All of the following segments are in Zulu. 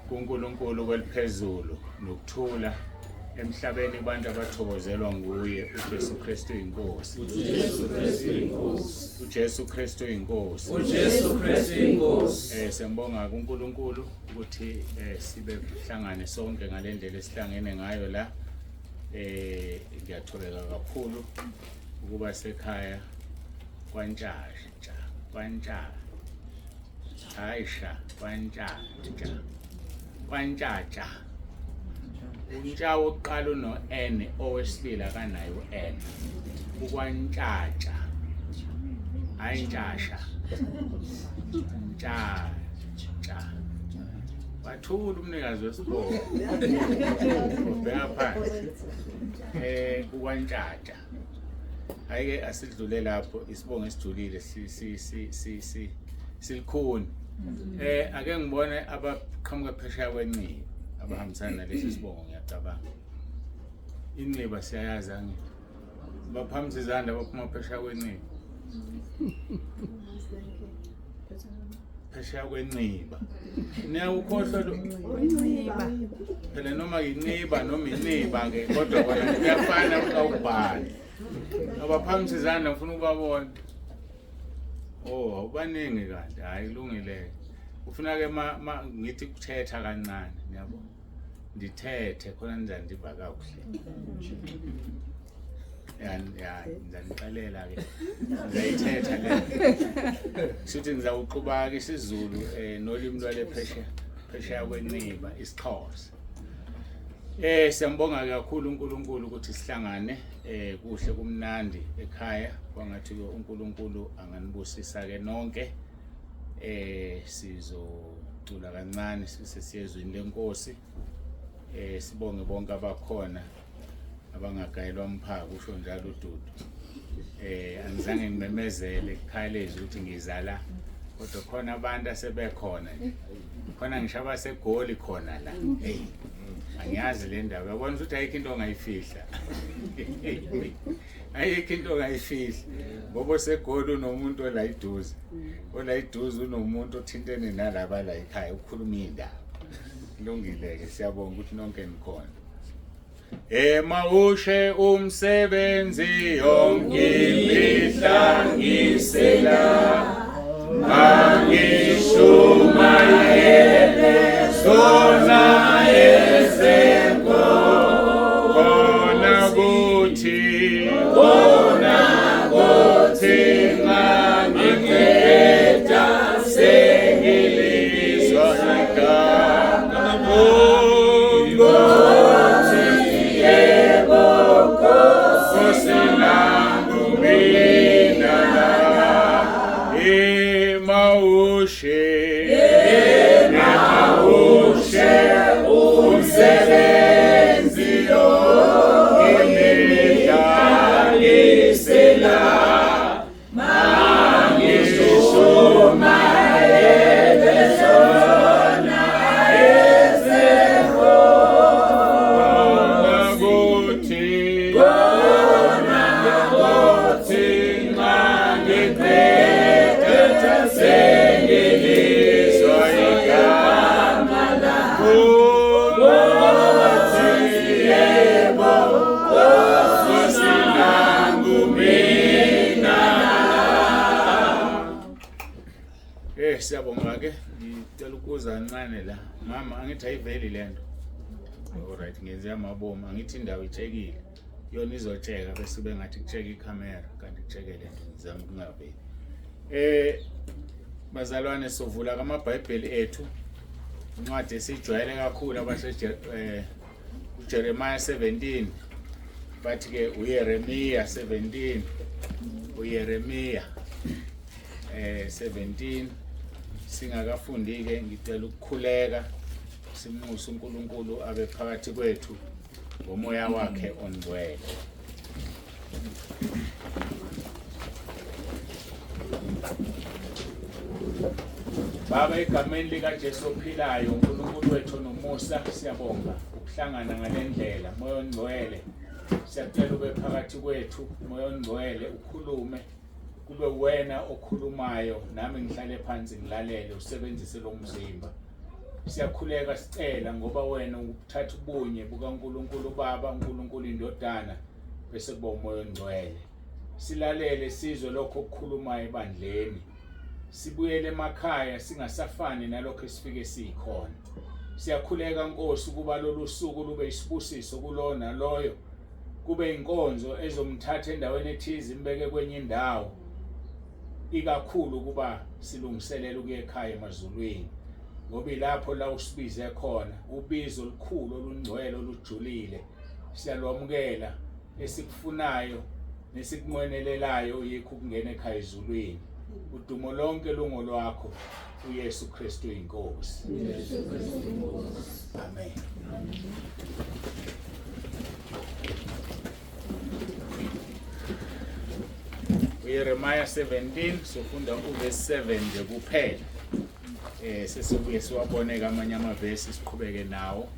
kuNkulunkulu kweliphezulu nokuthula emhlabeni kubantu abathokozelwa nguye uJesu Kristu inkosi. uJesu Kristu inkosi. uJesu Kristu inkosi. uJesu Kristu inkosi. Siyambonga kuNkulunkulu ukuthi sibe hlangane sonke ngalendlela esihlangene ngayo la. Ngiyathobeka kakhulu ukuba sekhaya kwaNtshatsha, kwaNtshatsha. Hayi sha, kwaNtshatsha. KwaNtshatsha. Untsha wokuqala uno N, owesibili akanayo u-N. UkwaNtshatsha. Hayi Ntshasha. Ntshatsha. Wathula umnikazi wesibongo. Ubheka phansi. UkwaNtshatsha. Hayi ke asidlule lapho, isibongo esijulile si si si si si silikhuni. Ake ngibone abaqhamuka phesheya kweNciba abahambisana nalesi sibongo, ngiyacabanga. Inciba siyayazi angithi. Baphakamisa izandla abaphuma phesheya kweNciba. Phesheya kweNciba. Niyawukhohlwa lo Inciba. Phela noma yinciba noma inciba ke, kodwa kona kuyafana ukubhala. Abaphakamisa izandla ngifuna ukubabona. Oh, awubaningi kanti. Hayi kulungile. Ufuna ke ma ngithi kuthetha kancane, niyabo. Ndithethe khona nizandiva kakuhle. Ya, ngizanixelela ke. Ngizayithetha le. Sithi ngizawuxuba ke isiZulu nolimi lwale phesheya kweNciba isiXhosa. Siyambonga kakhulu uNkulunkulu ukuthi sihlangane kuhle kumnandi ekhaya, kwangathi ke uNkulunkulu anganibusisa ke nonke. Sizocula kancane sisesiyezwini lenkosi. Sibonge bonke abakhona abangagayelwa umphako, usho njalo uDudu. Angizange ngimemezele ekhaya lezwi ukuthi ngizala, kodwa khona abantu asebekhona nje. Khona ngisho abaseGoli khona la. Hey, angiyazi le ndaba. Uyabona ukuthi ayikho into ongayifihla. Ayikho into ongayifihla. Ngoba oseGoli unomuntu ola iduze. Ola iduze unomuntu othintene nalaba la ekhaya ukukhuluma indaba. Kulungile ke, siyabonga ukuthi nonke nikhona. Emawushe umsebenzi yonke imihla ngisela, mangishumayele zona ezenko, khona kuthi, khona kuthi ngangiqeda sengilizwa igama. Nkosi yebo, Nkosi nangu mina, emawushe, emawushe umsebenzi yonke imihla ngisela, mangishumayele zona ezenkosi, khona kuthi ngangiqeda sengilizwa igama lakho. Nkosi yebo, Nkosi nangu mina. Siyabonga ke, ngicela ukuza kancane la. Mama, angithi ayiveli lento. Alright, ngenze amabomu, angithi indawo itshekile. Yona izotsheka bese bengathi kutsheka ikhamera kanti kutsheke lento, ngizama ukungaveli. Bazalwane, sovula amaBhayibheli ethu. Incwadi esijwayele kakhulu abase uJeremiah 17. Bathi ke uYeremia 17. uYeremia 17. Singakafundi ke ngicela ukukhuleka simnxuse uNkulunkulu abe phakathi kwethu ngomoya wakhe ongcwele. Baba, egameni likaJesu ophilayo, uNkulunkulu wethu nomusa, siyabonga ukuhlangana ngalendlela. Moya ongcwele, siyacela ube phakathi kwethu. Moya ongcwele, ukhulume, kube wena okhulumayo, nami ngihlale phansi ngilalele, usebenzise lo mzimba. Siyakhuleka sicela ngoba wena ukuthatha ubunye bukaNkulunkulu uBaba, uNkulunkulu iNdodana bese kuba uMoya oNgcwele. Silalele sizwe lokho okukhulumayo ebandleni. Sibuyele emakhaya singasafani nalokho esifike sikhona. Siyakhuleka Nkosi ukuba lolu suku lube isibusiso kulona loyo kube inkonzo ezomthatha endaweni ethize imbeke kwenye indawo ikakhulu ukuba silungiselela ukuya ekhaya emazulwini ngoba ilapho la usibize khona ubizo olukhulu olungcwele olujulile siyalwamukela esikufunayo nesikunqwenelelayo yikho ukungena ekhaya ezulwini udumo lonke lungolwakho uYesu Kristu inkosi. Yesu Kristu inkosi. Amen. uYeremiah 17 sofunda uverse 7 nje kuphela. Sesibuye siwabone kamanye amavesi siqhubeke nawo.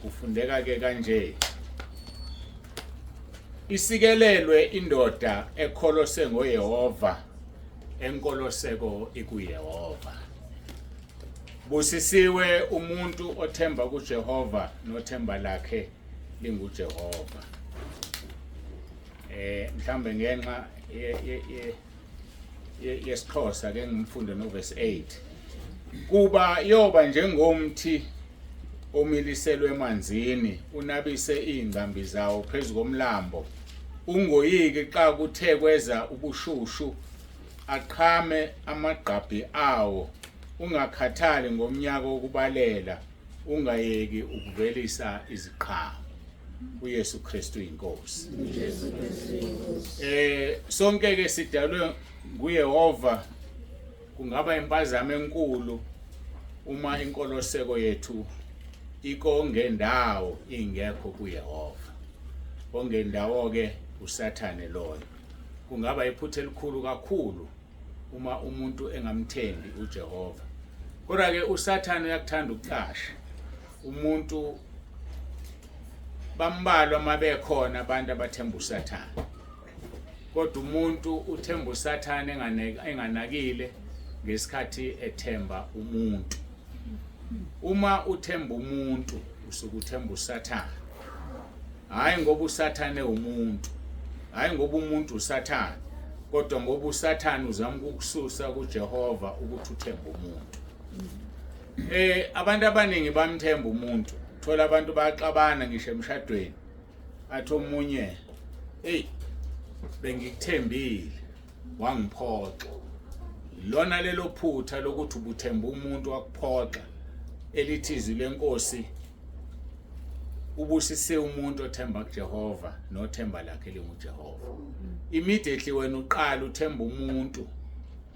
Kufundeka ke kanje. Isikelelwe indoda ekholose ngoYehova enkoloseko ikuYehova. Busisiwe umuntu othemba kuJehova nothemba lakhe linguJehova. Mhlambe ngenxa yesiXhosa ke ngimfunde no verse 8. Kuba yoba njengomthi omiliselwe emanzini unabise izingqambi zawo phezu komlambo ungoyiki xa kuthe kweza ubushushu aqhame amagqabhi awo ungakhathali ngomnyaka wokubalela ungayeki ukuvelisa iziqhamo. uYesu Kristu inkosi. Jesu Kristu inkosi. Sonke ke sidalwe nguYehova kungaba impazamo enkulu uma inkoloseko yethu ikongendawo ingekho kuYehova. Ongendawo ke uSathane loyo. Kungaba iphutha elikhulu kakhulu uma umuntu engamthembi uJehova. Kodwa ke uSathane uyakuthanda ukucasha. Umuntu bambalwa mabekhona abantu abathemba uSathane. Kodwa umuntu uthemba uSathane enganakile ngesikhathi ethemba umuntu. Uma uthemba umuntu usuke uthemba uSathane. Hayi ngoba uSathane umuntu. Hayi ngoba umuntu uSathane, kodwa ngoba uSathane uzama ukukususa kuJehova ukuthi uthembe umuntu. Abantu abaningi bamthemba umuntu. Thola abantu bayaxabana ngisho emshadweni. Athi omunye, "Hey, bengikuthembile, wangiphoxa." Lona lelo phutha lokuthi ubuthemba umuntu wakuphoxa elithi izwi lenkosi ubusise umuntu othemba kuJehova nothemba lakhe linguJehova. Immediately wena uqala uthemba umuntu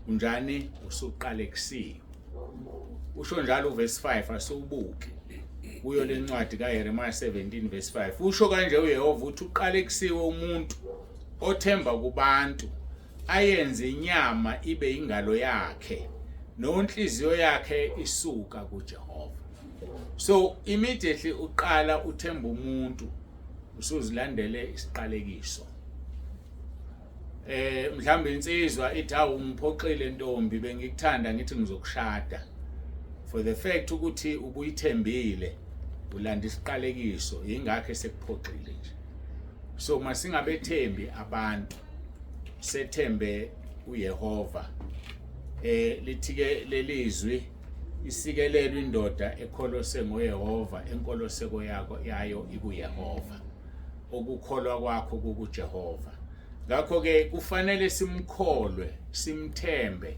unjani usuqalekisiwe. Usho njalo uverse 5 asiwubuke kuyo lencwadi kaJeremiah 17 verse 5. Usho kanje uYehova uthi uqalekisiwe umuntu othemba kubantu ayenze inyama ibe ingalo yakhe nonhliziyo yakhe isuka kuJehova. So immediately uqala uthemba umuntu usuzilandele isiqalekiso. Mhlawumbe insizwa ithi awu ngiphoxile ntombi bengikuthanda ngithi ngizokushada. For the fact ukuthi ubuyithembile ulanda isiqalekiso ingakho esekuphoxile nje. So masingabethembi abantu sethembe uYehova. Lithi ke lelizwi isikelelwe indoda ekholose ngoYehova enkoloseko yakho yayo ikuYehova. Okukholwa kwakho kukuJehova. Ngakho ke kufanele simkholwe simthembe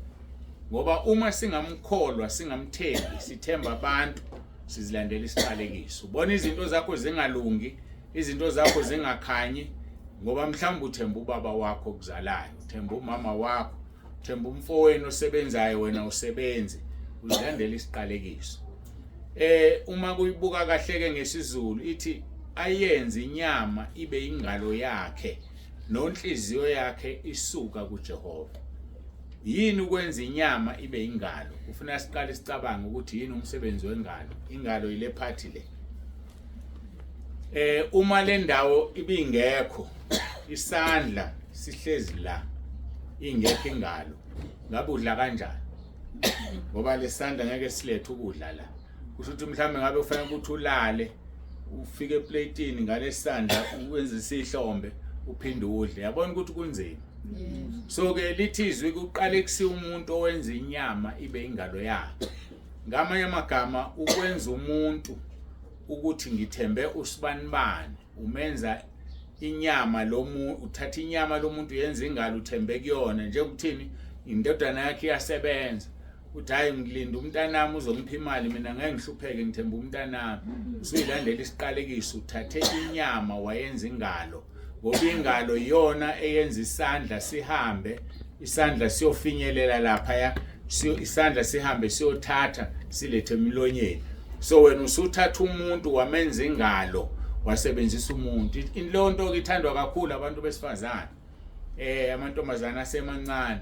ngoba uma singamkholwa singamthembi sithemba abantu sizilandela isiqalekiso. Ubona izinto zakho zingalungi, izinto zakho zingakhanyi ngoba mhlawumbe uthemba ubaba wakho okuzalayo, uthemba umama wakho, uthemba umfowenu osebenzayo wena usebenzi, uzilandela isiqalekiso. Uma kuyibuka kahle ke ngesiZulu ithi ayenze inyama ibe ingalo yakhe nonhliziyo yakhe isuka kuJehova. Yini ukwenza inyama ibe ingalo? Kufuna siqale sicabange ukuthi yini umsebenzi wengalo. Ingalo ile party le. Uma le ndawo ibingekho isandla sihlezi la ingekho ingalo ngabe udla kanjani? Ngoba lesandla ngeke silethe ukudla la. Kusho ukuthi mhlawumbe ngabe kufanele ukuthi ulale ufike eplatini ngalesandla uwenze isihlombe uphinde udle. Yabona ukuthi kunzima. So ke lithi izwi kuqalekisiwe umuntu owenza inyama ibe ingalo yakhe. Ngamanye amagama ukwenza umuntu ukuthi ngithembe usibanibani umenza inyama lomu uthatha inyama lomuntu yenza ingalo uthembe kuyona njengokuthini indodana yakhe iyasebenza uthi hayi ngilinda umntanami uzongipha imali mina ngeke ngihlupheke ngithemba umntanami usuyilandela isiqalekiso uthathe inyama wayenza ingalo ngoba ingalo iyona eyenza isandla sihambe isandla siyofinyelela laphaya isandla sihambe siyothatha silethe emlonyeni. So wena usuthatha umuntu wamenza ingalo wasebenzisa umuntu. Leyo nto ke ithandwa kakhulu abantu besifazane, amantombazana asemancane.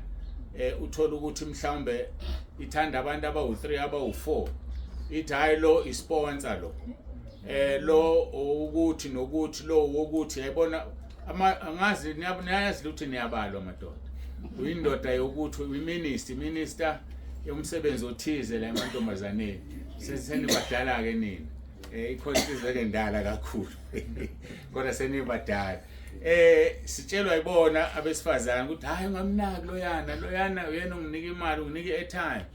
Uthola ukuthi mhlawumbe ithanda abantu abawu3, abawu4, ithi hayi, lo isponsor lo, lo ukuthi nokuthi lo wokuthi yayibona ama angazi niyazi ukuthi niyabalwa madoda, uyindoda yokuthi uyiminister, minister yomsebenzi othize la emantombazaneni. Senibadala ke nina, ikhona insizwa endala kakhulu kodwa senibadala. Sitshelwa ibona abesifazane ukuthi hayi, ungamnaki loyana, loyana uyena unginika imali, unginika i-airtime,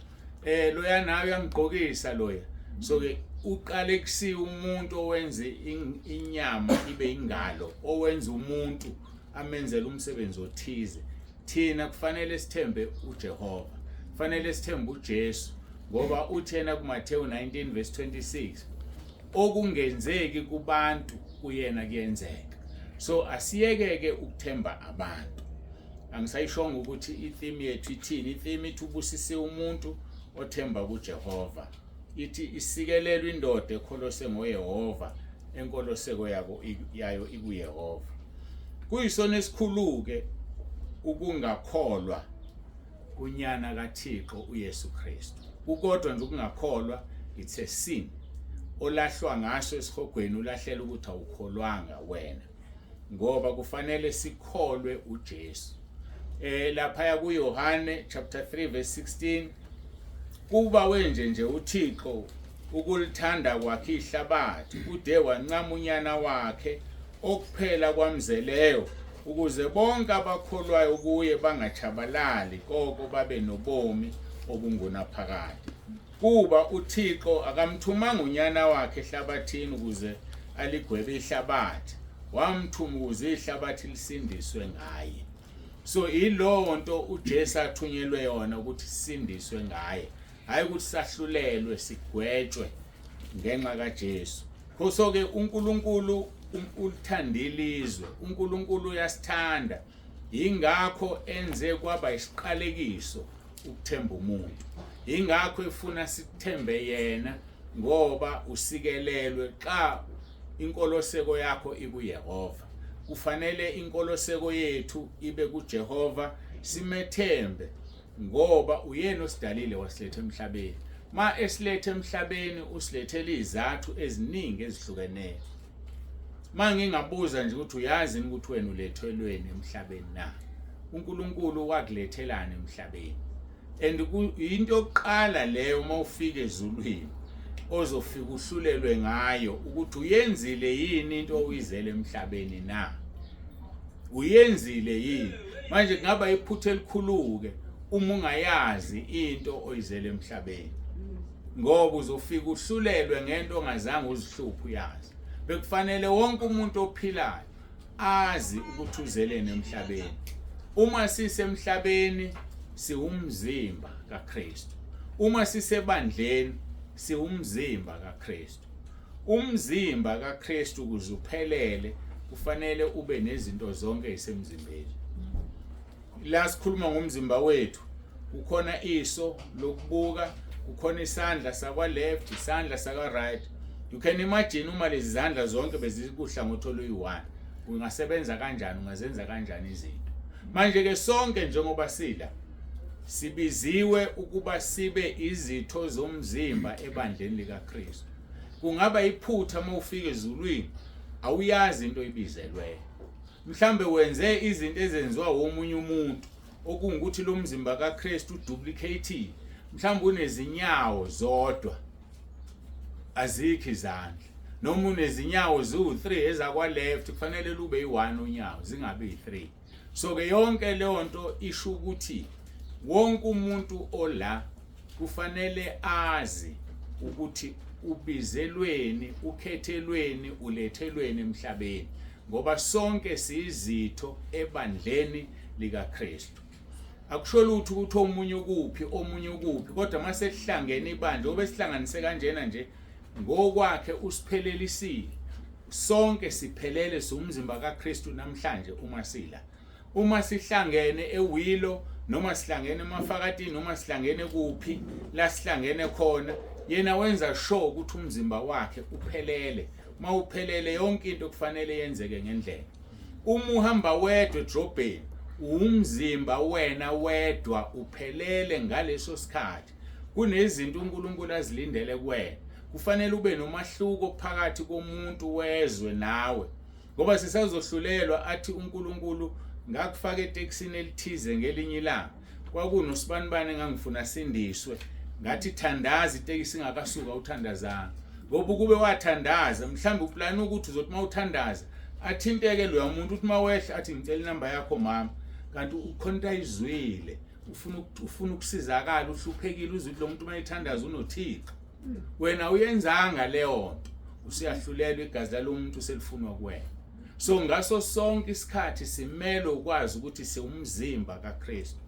loyana uyangigqokisa loya. So ke uqalekisiwe umuntu owenze inyama ibe ingalo, owenza umuntu amenzele umsebenzi othize. Thina kufanele sithembe uJehova, kufanele sithembe uJesu, ngoba uthena kuMathewu 19 verse 26, okungenzeki kubantu kuyena kuyenzeka. So asiyekeke ukuthemba abantu. Angisayishongo ukuthi itheme yethu ithini. Itheme ithi ubusise umuntu othemba kuJehova. Ithi isikelelwe indoda ekholose ngoYehova, enkoloseko yako yayo ikuYehova. Kuyisona esikhulu-ke ukungakholwa kunyana kaThixo uYesu Kristu. Kukodwa nje ukungakholwa, it's a sin olahlwa ngaso esihogweni, ulahlela ukuthi awukholwanga wena, ngoba kufanele sikholwe uJesu. Lapha kuYohane chapter 3 verse 16, kuba wenje nje uThixo ukulithanda kwakhe ihlabathi, ude wancama unyana wakhe okuphela kwamzeleyo, ukuze bonke abakholwayo kuye bangachabalali koko babe nobomi obungunaphakade. Kuba uThixo akamthumanga unyana wakhe ehlabathini ukuze aligwebe ihlabathi, wamthuma ukuze ihlabathi lisindiswe ngaye. So ilowo nto uJesu athunyelwe yona, ukuthi sisindiswe ngaye, hayi ukuthi sahlulelwe sigwetshwe ngenxa kaJesu. So ke uNkulunkulu ulithandile izwe, uNkulunkulu uyasithanda, ingakho enze kwaba isiqalekiso ukuthemba umuntu, ingakho efuna sithembe yena, ngoba usikelelwe xa inkoloseko yakho ikuYehova. Kufanele inkoloseko yethu ibe kuJehova, simethembe, ngoba uyena osidalile wasiletha emhlabeni. Ma esilethe emhlabeni usilethele izathu eziningi ezihlukeneyo. Ma ngingabuza nje ukuthi uyazi ukuthi wena ulethelweni emhlabeni na? uNkulunkulu wakulethelana emhlabeni? And into yokuqala leyo uma ufika ezulwini ozofika uhlulelwe ngayo, ukuthi uyenzile yini into oyizele emhlabeni na, uyenzile yini. Manje kungaba iphutha elikhulu-ke uma ungayazi into oyizele emhlabeni, ngoba uzofika uhlulelwe ngento ongazange uzihluphe uyazi. Bekufanele wonke umuntu ophilayo azi ukuthi uzeleni emhlabeni. Uma sisemhlabeni siwumzimba kaKristu, uma sisebandleni siwumzimba kaKristu. Umzimba kaKristu ukuze uphelele kufanele ube nezinto zonke ezisemzimbeni. La sikhuluma ngomzimba wethu, kukhona iso lokubuka, kukhona isandla sakwa left, isandla saka right. You can imagine uma lezi zandla zonke bezikuhlangothi oluyi-1, ungasebenza kanjani, ungazenza kanjani izinto? Manje ke sonke njengoba sila sibiziwe ukuba sibe izitho zomzimba ebandleni likaKristu. Kungaba iphutha uma ufika ezulwini awuyazi into oyibizelweyo. Mhlambe wenze izinto ezenziwa womunye umuntu, okungukuthi lo mzimba kaKristu uduplicated. Mhlawumbe unezinyawo zodwa, azikho izandla, noma unezinyawo ziwu-3 ezakwa left, kufanele lube yi-1 unyawo, zingabi yi-3. So ke yonke leyo nto isho ukuthi wonke umuntu ola kufanele azi ukuthi ubizelweni, ukhethelweni, ulethelweni emhlabeni, ngoba sonke siyizitho ebandleni likaKristu. Akusho lutho ukuthi omunye ukuphi, omunye ukuphi, kodwa mase sihlangene ibandla, obe sihlanganise kanjena nje ngokwakhe usiphelelisile. Sonke siphelele, siwumzimba kaKristu namhlanje uma sila. Uma sihlangene eWillow, noma sihlangene emafakatini, noma sihlangene kuphi la sihlangene khona, yena wenza sure ukuthi umzimba wakhe uphelele. Uma uphelele, yonke into kufanele yenzeke ngendlela. Uma uhamba wedwa edrobheni, umzimba wena wedwa uphelele ngaleso sikhathi. Kunezinto uNkulunkulu azilindele kuwena. Kufanele ube nomahluko phakathi komuntu wezwe nawe, ngoba sisazohlulelwa. Athi uNkulunkulu, ngakufaka etekisini elithize ngelinye ilanga, kwakunosibanibani engangifuna sindiswe, ngathi thandaza, itekisi ingakasuka uthandazanga, ngoba ukube wathandaza mhlawumbe uplana ukuthi uzothi uma uthandaza athinteke loya muntu, uthi uma wehla athi ngicela inamba yakho mama, kanti ukhona into ayizwile, ufuna ukusizakala, uhluphekile, uzwe ukuthi lo muntu uma ethandaza unoThixo. Wena uyenzanga leyo nto, usuyahlulelwa, igazi lalo muntu selifunwa kuwena. So ngaso sonke isikhathi simele ukwazi ukuthi siwumzimba kaKristu.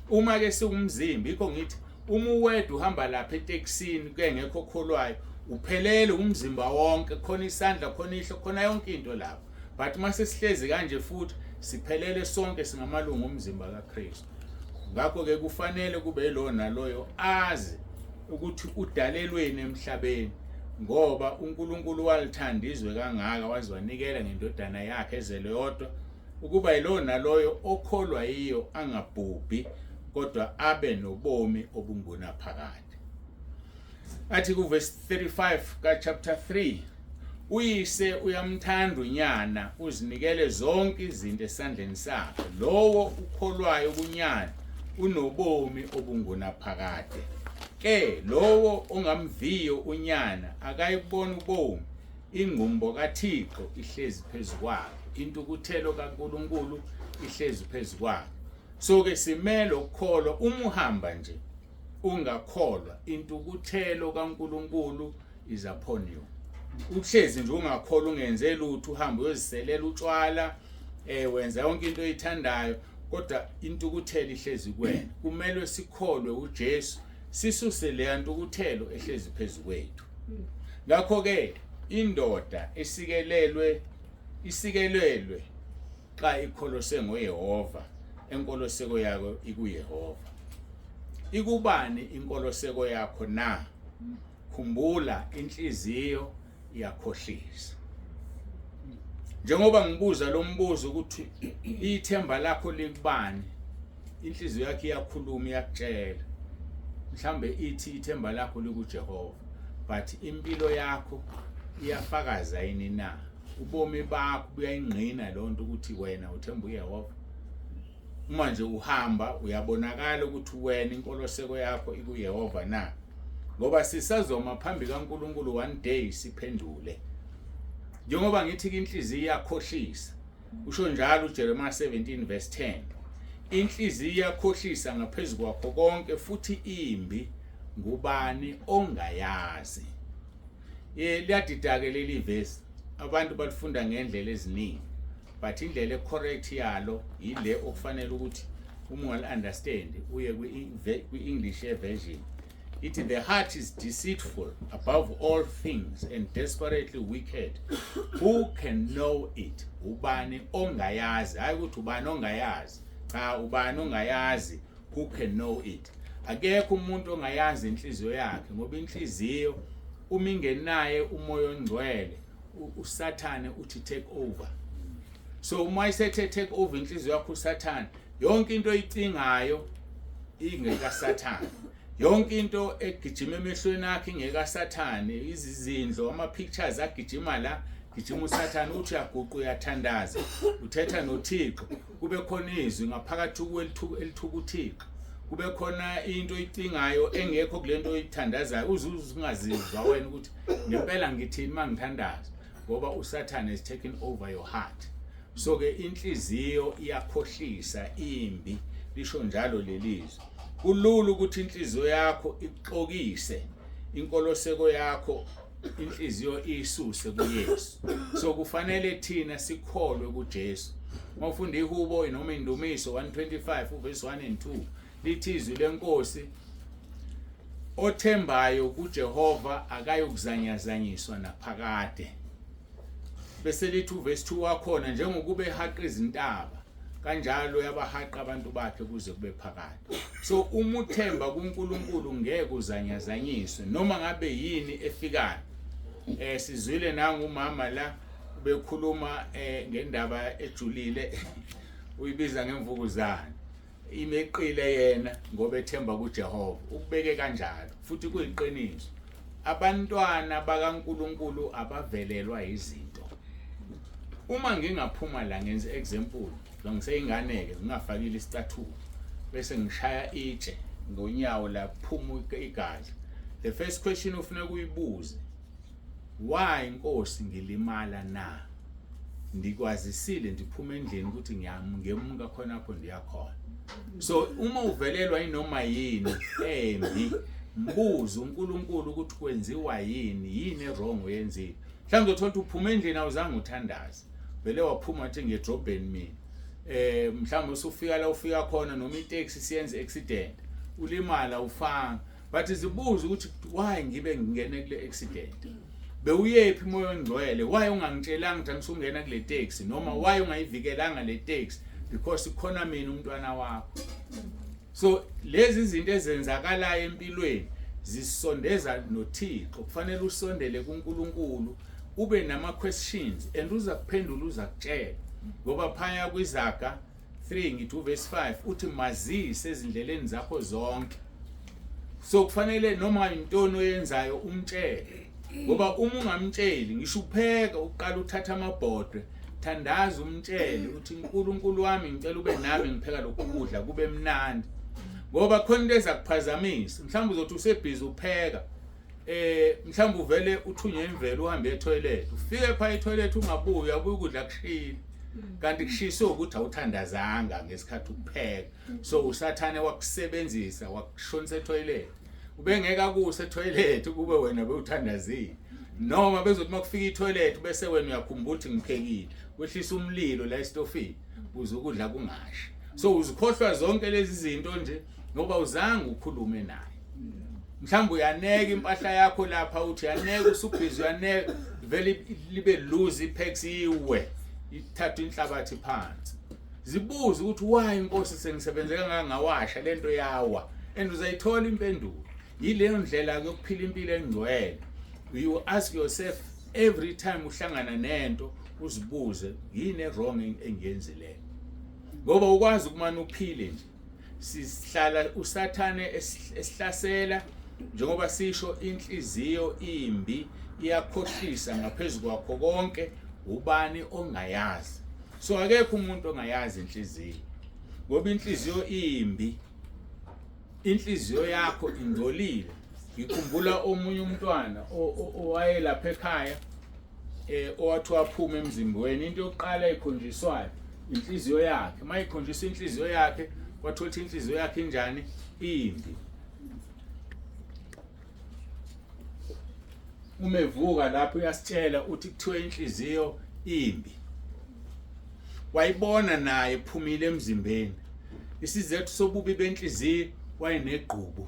Uma ke siwumzimba, yikho ngithi uma uwedwa uhamba lapha etekisini kengekho okholwayo, uphelele umzimba wonke, khona isandla, khona ihlo, khona yonke into lapho. But uma sesihlezi kanje futhi siphelele sonke, singamalungu omzimba kaKristu. Ngakho-ke kufanele kube lo naloyo azi ukuthi udalelweni emhlabeni, ngoba uNkulunkulu walithanda izwe kangaka waze wanikela ngendodana yakhe ezelwe yodwa, ukuba yilowo naloyo okholwa yiyo angabhubhi kodwa abe nobomi obungunaphakade. Athi kuvesi 35 ka chapter 3, uyise uyamthanda unyana, uzinikele zonke izinto esandleni sakhe. Lowo ukholwayo kunyana unobomi obungunaphakade, ke lowo ongamviyo unyana akayibona ubomi, ingqumbo kaThixo ihlezi phezu kwakhe, intukuthelo kaNkulunkulu ihlezi phezu kwakhe. So ke simele ukukholwa. Uma uhamba nje ungakholwa, intukuthelo kaNkulunkulu is upon you. Uhlezi nje ungakholwa, ungenze lutho, uhambe uyoziselela utshwala, wenza yonke into oyithandayo, kodwa intukuthelo ihlezi kuwena. Kumelwe sikholwe uJesu, sisuse leya ntukuthelo ehlezi phezu kwethu. Ngakho ke indoda esikelelwe isikelelwe xa ikholose ngoYehova, enkoloseko yakho ikuYehova. Ikubani inkoloseko yakho na? Khumbula, inhliziyo iyakhohlisa. Njengoba ngibuza lo mbuzo ukuthi ithemba lakho likubani, inhliziyo yakho iyakhuluma, iyakutshela. Mhlambe ithi ithemba lakho likuJehova, but impilo yakho iyafakaza yini na? Ubomi bakho buyayingqina lonto ukuthi wena uthemba uYehova? Uma nje uhamba uyabonakala ukuthi wena inkoloseko yakho ikuYehova na? Ngoba sisazoma phambi kaNkulunkulu one day siphendule. Njengoba ngithi inhliziyo iyakhohlisa, usho njalo uJeremiah 17 verse 10, inhliziyo iyakhohlisa ngaphezu kwakho konke futhi imbi, ngubani ongayazi? Liyadida-ke leli vesi, abantu balifunda ngendlela eziningi, but indlela ecorrect yalo yile okufanele ukuthi uma ungali-understand uye kwi-English version. Ithi, "The heart is deceitful above all things and desperately wicked. Who can know it?" Ubani ongayazi? Hayi ukuthi ubani ongayazi, cha, ubani ongayazi? Who can know it? Akekho umuntu ongayazi inhliziyo yakhe, ngoba inhliziyo uma ingenaye uMoya oNgcwele, uSathane uthi take over. So uma isethe take over inhliziyo yakho uSathane, yonke into oyicingayo ingekaSathane, yonke into egijima emehlweni akhe ingekaSathane, izizindlo, ama pictures agijima la, gijima uSathane. Uthi uyaguqa, uyathandaza, uthetha noThixo, kube khona izwi ngaphakathi kuwe elithuka uThixo. Kube khona into oyicingayo engekho kulento oyithandazayo, uze ungazizwa wena ukuthi ngempela ngithini mangithandaza, ngoba uSathane is taking over your heart. So ke inhliziyo iyakhohlisa, imbi, lisho njalo lelizwi. Kulula ukuthi inhliziyo yakho ikuxokise, inkoloseko yakho inhliziyo isuse kuYesu. So kufanele thina sikholwe kuJesu. Mawufunda ihubo noma indumiso 125 uverse 1 and 2, lithi izwi lenkosi, othembayo kuJehova akayokuzanyazanyiswa naphakade. Bese lithi uverse 2 wakhona, njengokuba ehaqa izintaba, kanjalo yabahaqa abantu bakhe kuze kube phakade. So uma uthemba kuNkulunkulu ngeke uzanyazanyiswe noma ngabe yini efikayo. Sizwile nangu umama la bekhuluma ngendaba ejulile, uyibiza ngemvukuzane, imeqile yena ngoba ethemba kuJehova. Ukubeke kanjalo futhi kuyiqiniso, abantwana bakaNkuluNkulu abavelelwa izinto. Uma ngingaphuma la, ngenze example, ngiseyingane-ke, ngingafakile isicathulo, bese ngishaya itshe ngonyawo, laphuma igazi, the first question ofuneka uyibuze, why Nkosi ngilimala na? Ndikwazisile ndiphuma endlini ukuthi ngiyamuka khonapho ndiyakhona. So uma uvelelwa inoma yini embi, mbuze uNkulunkulu ukuthi kwenziwa yini, yini wrong oyenzile. Mhlawumbe uthola ukuthi uphuma endlini awuzange uthandaze, vele waphuma wathi ngiyedrobheni mina. Mhlawumbe usufika la ufika khona, noma itaxi siyenze accident, ulimala ufanga, but zibuze ukuthi why ngibe ngingene kule accident, bewuyephi moya ongcwele? Why ungangitshelanga ukuthi angisungena kule taxi, noma why ungayivikelanga le taxi? Because khona mina umntwana wakho. So lezi izinto ezenzakalayo empilweni zisondeza noThixo. Kufanele usondele kuNkulunkulu, ube nama questions, and uza kuphendula, uza kutshela, ngoba phaya kwiZaga 3, ngithi uverse 5, uthi mazise ezindleleni zakho zonke. So kufanele noma intoni oyenzayo umtshele, ngoba uma ungamtsheli, ngisho upheka, uqala uthatha amabhodwe, thandaza umtshele uthi uNkulunkulu wami, ngicela ube nami ngipheka lokhu kudla kube mnandi, ngoba khona into ezakuphazamisa. Mhlawumbe uzothi usebhizi upheka, mhlawumbe uvele uthunywe imvelo, uhambe etoilet, ufike pha etoilet ungabuyi, uyabuya ukudla kushile, kanti kushiswe ukuthi awuthandazanga ngesikhathi ukupheka. So uSathane wakusebenzisa, wakushonisa etoilet. Ubengeke akuse etoilet kube wena bewuthandazile. Noma bezothi makufika itoilet bese wena uyakhumbula ukuthi ngiphekile, wehlisa umlilo la esitofini uze ukudla kungashi. So uzikhohlwa zonke lezi zinto nje ngoba uzange ukhulume naye. Mhlawumbe uyaneka impahla yakho lapha, uthi uyaneka, usubhizi uyaneka, vele libe loose ipegs, iwe, ithatha inhlabathi phansi. Zibuze ukuthi why Inkosi sengisebenze kangaka ngawasha lento yawa, and uzayithola impendulo. Yileyo ndlela yokuphila impilo engcwele. You ask yourself every time uhlangana nento, uzibuze yini wrong engiyenzileyo, ngoba ukwazi ukumane uphile nje. Sihlala uSathane esihlasela, njengoba sisho inhliziyo imbi, iyakhohlisa ngaphezulu kwakho konke, ubani ongayazi? So akekho umuntu ongayazi inhliziyo, ngoba inhliziyo imbi, inhliziyo yakho ingcolile. Ngikhumbula omunye umntwana owayelapha ekhaya, owathi waphuma emzimbweni, into yokuqala ekhonjiswayo inhliziyo yakhe. Mayikhonjiswa inhliziyo yakhe, kwathola ukuthi inhliziyo yakhe injani, imbi. Uma evuka lapho uyasitshela uthi kuthiwe inhliziyo imbi, wayibona naye ephumile emzimbeni. Isizathu sobubi benhliziyo, wayenegqubu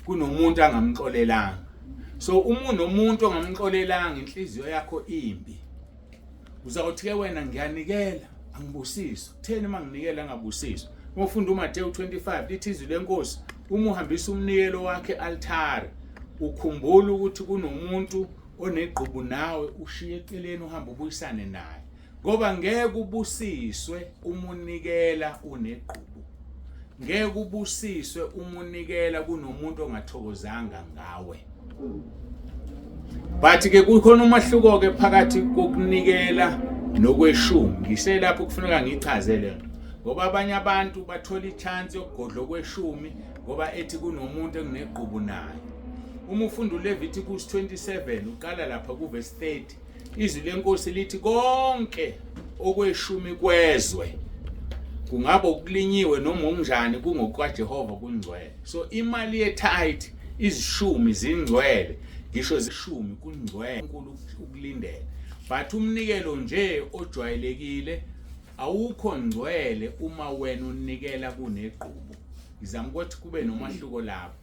kunomuntu angamxolelanga. So uma unomuntu ongamxolelanga, inhliziyo yakho imbi. Uzawuthi ke wena ngiyanikela angibusiswa, kutheni uma nginikela angabusiswa? Uma ufunda uMateyu 25, lithi izwi lenkosi, uma uhambisa umnikelo wakhe altare, ukhumbula ukuthi kunomuntu onegqubu nawe, ushiye eceleni, uhamba ubuyisane naye, ngoba ngeke ubusiswe uma unikela unegqubu, ngeke ubusiswe uma unikela kunomuntu ongathokozanga ngawe. But ke kukhona umahluko ke phakathi kokunikela nokweshumi. Ngiselapho kufuneka ngichaze le nto. Ngoba abanye abantu bathola ichance yokugodla okweshumi ngoba ethi kunomuntu enginegqubu naye. Uma ufunda uLeviticus 27 uqala lapha kuverse 30, izwi lenkosi lithi konke okweshumi kwezwe kungabe ukulinyiwe noma okunjani kungokwaJehova, kungcwele. So imali ye-tithe, izishumi zingcwele, ngisho zishumi kungcwele uNkulunkulu ukulindela. But umnikelo nje ojwayelekile awukho ngcwele uma wena unikela kunegqubu. Ngizama ukuthi kube nomahluko lapho.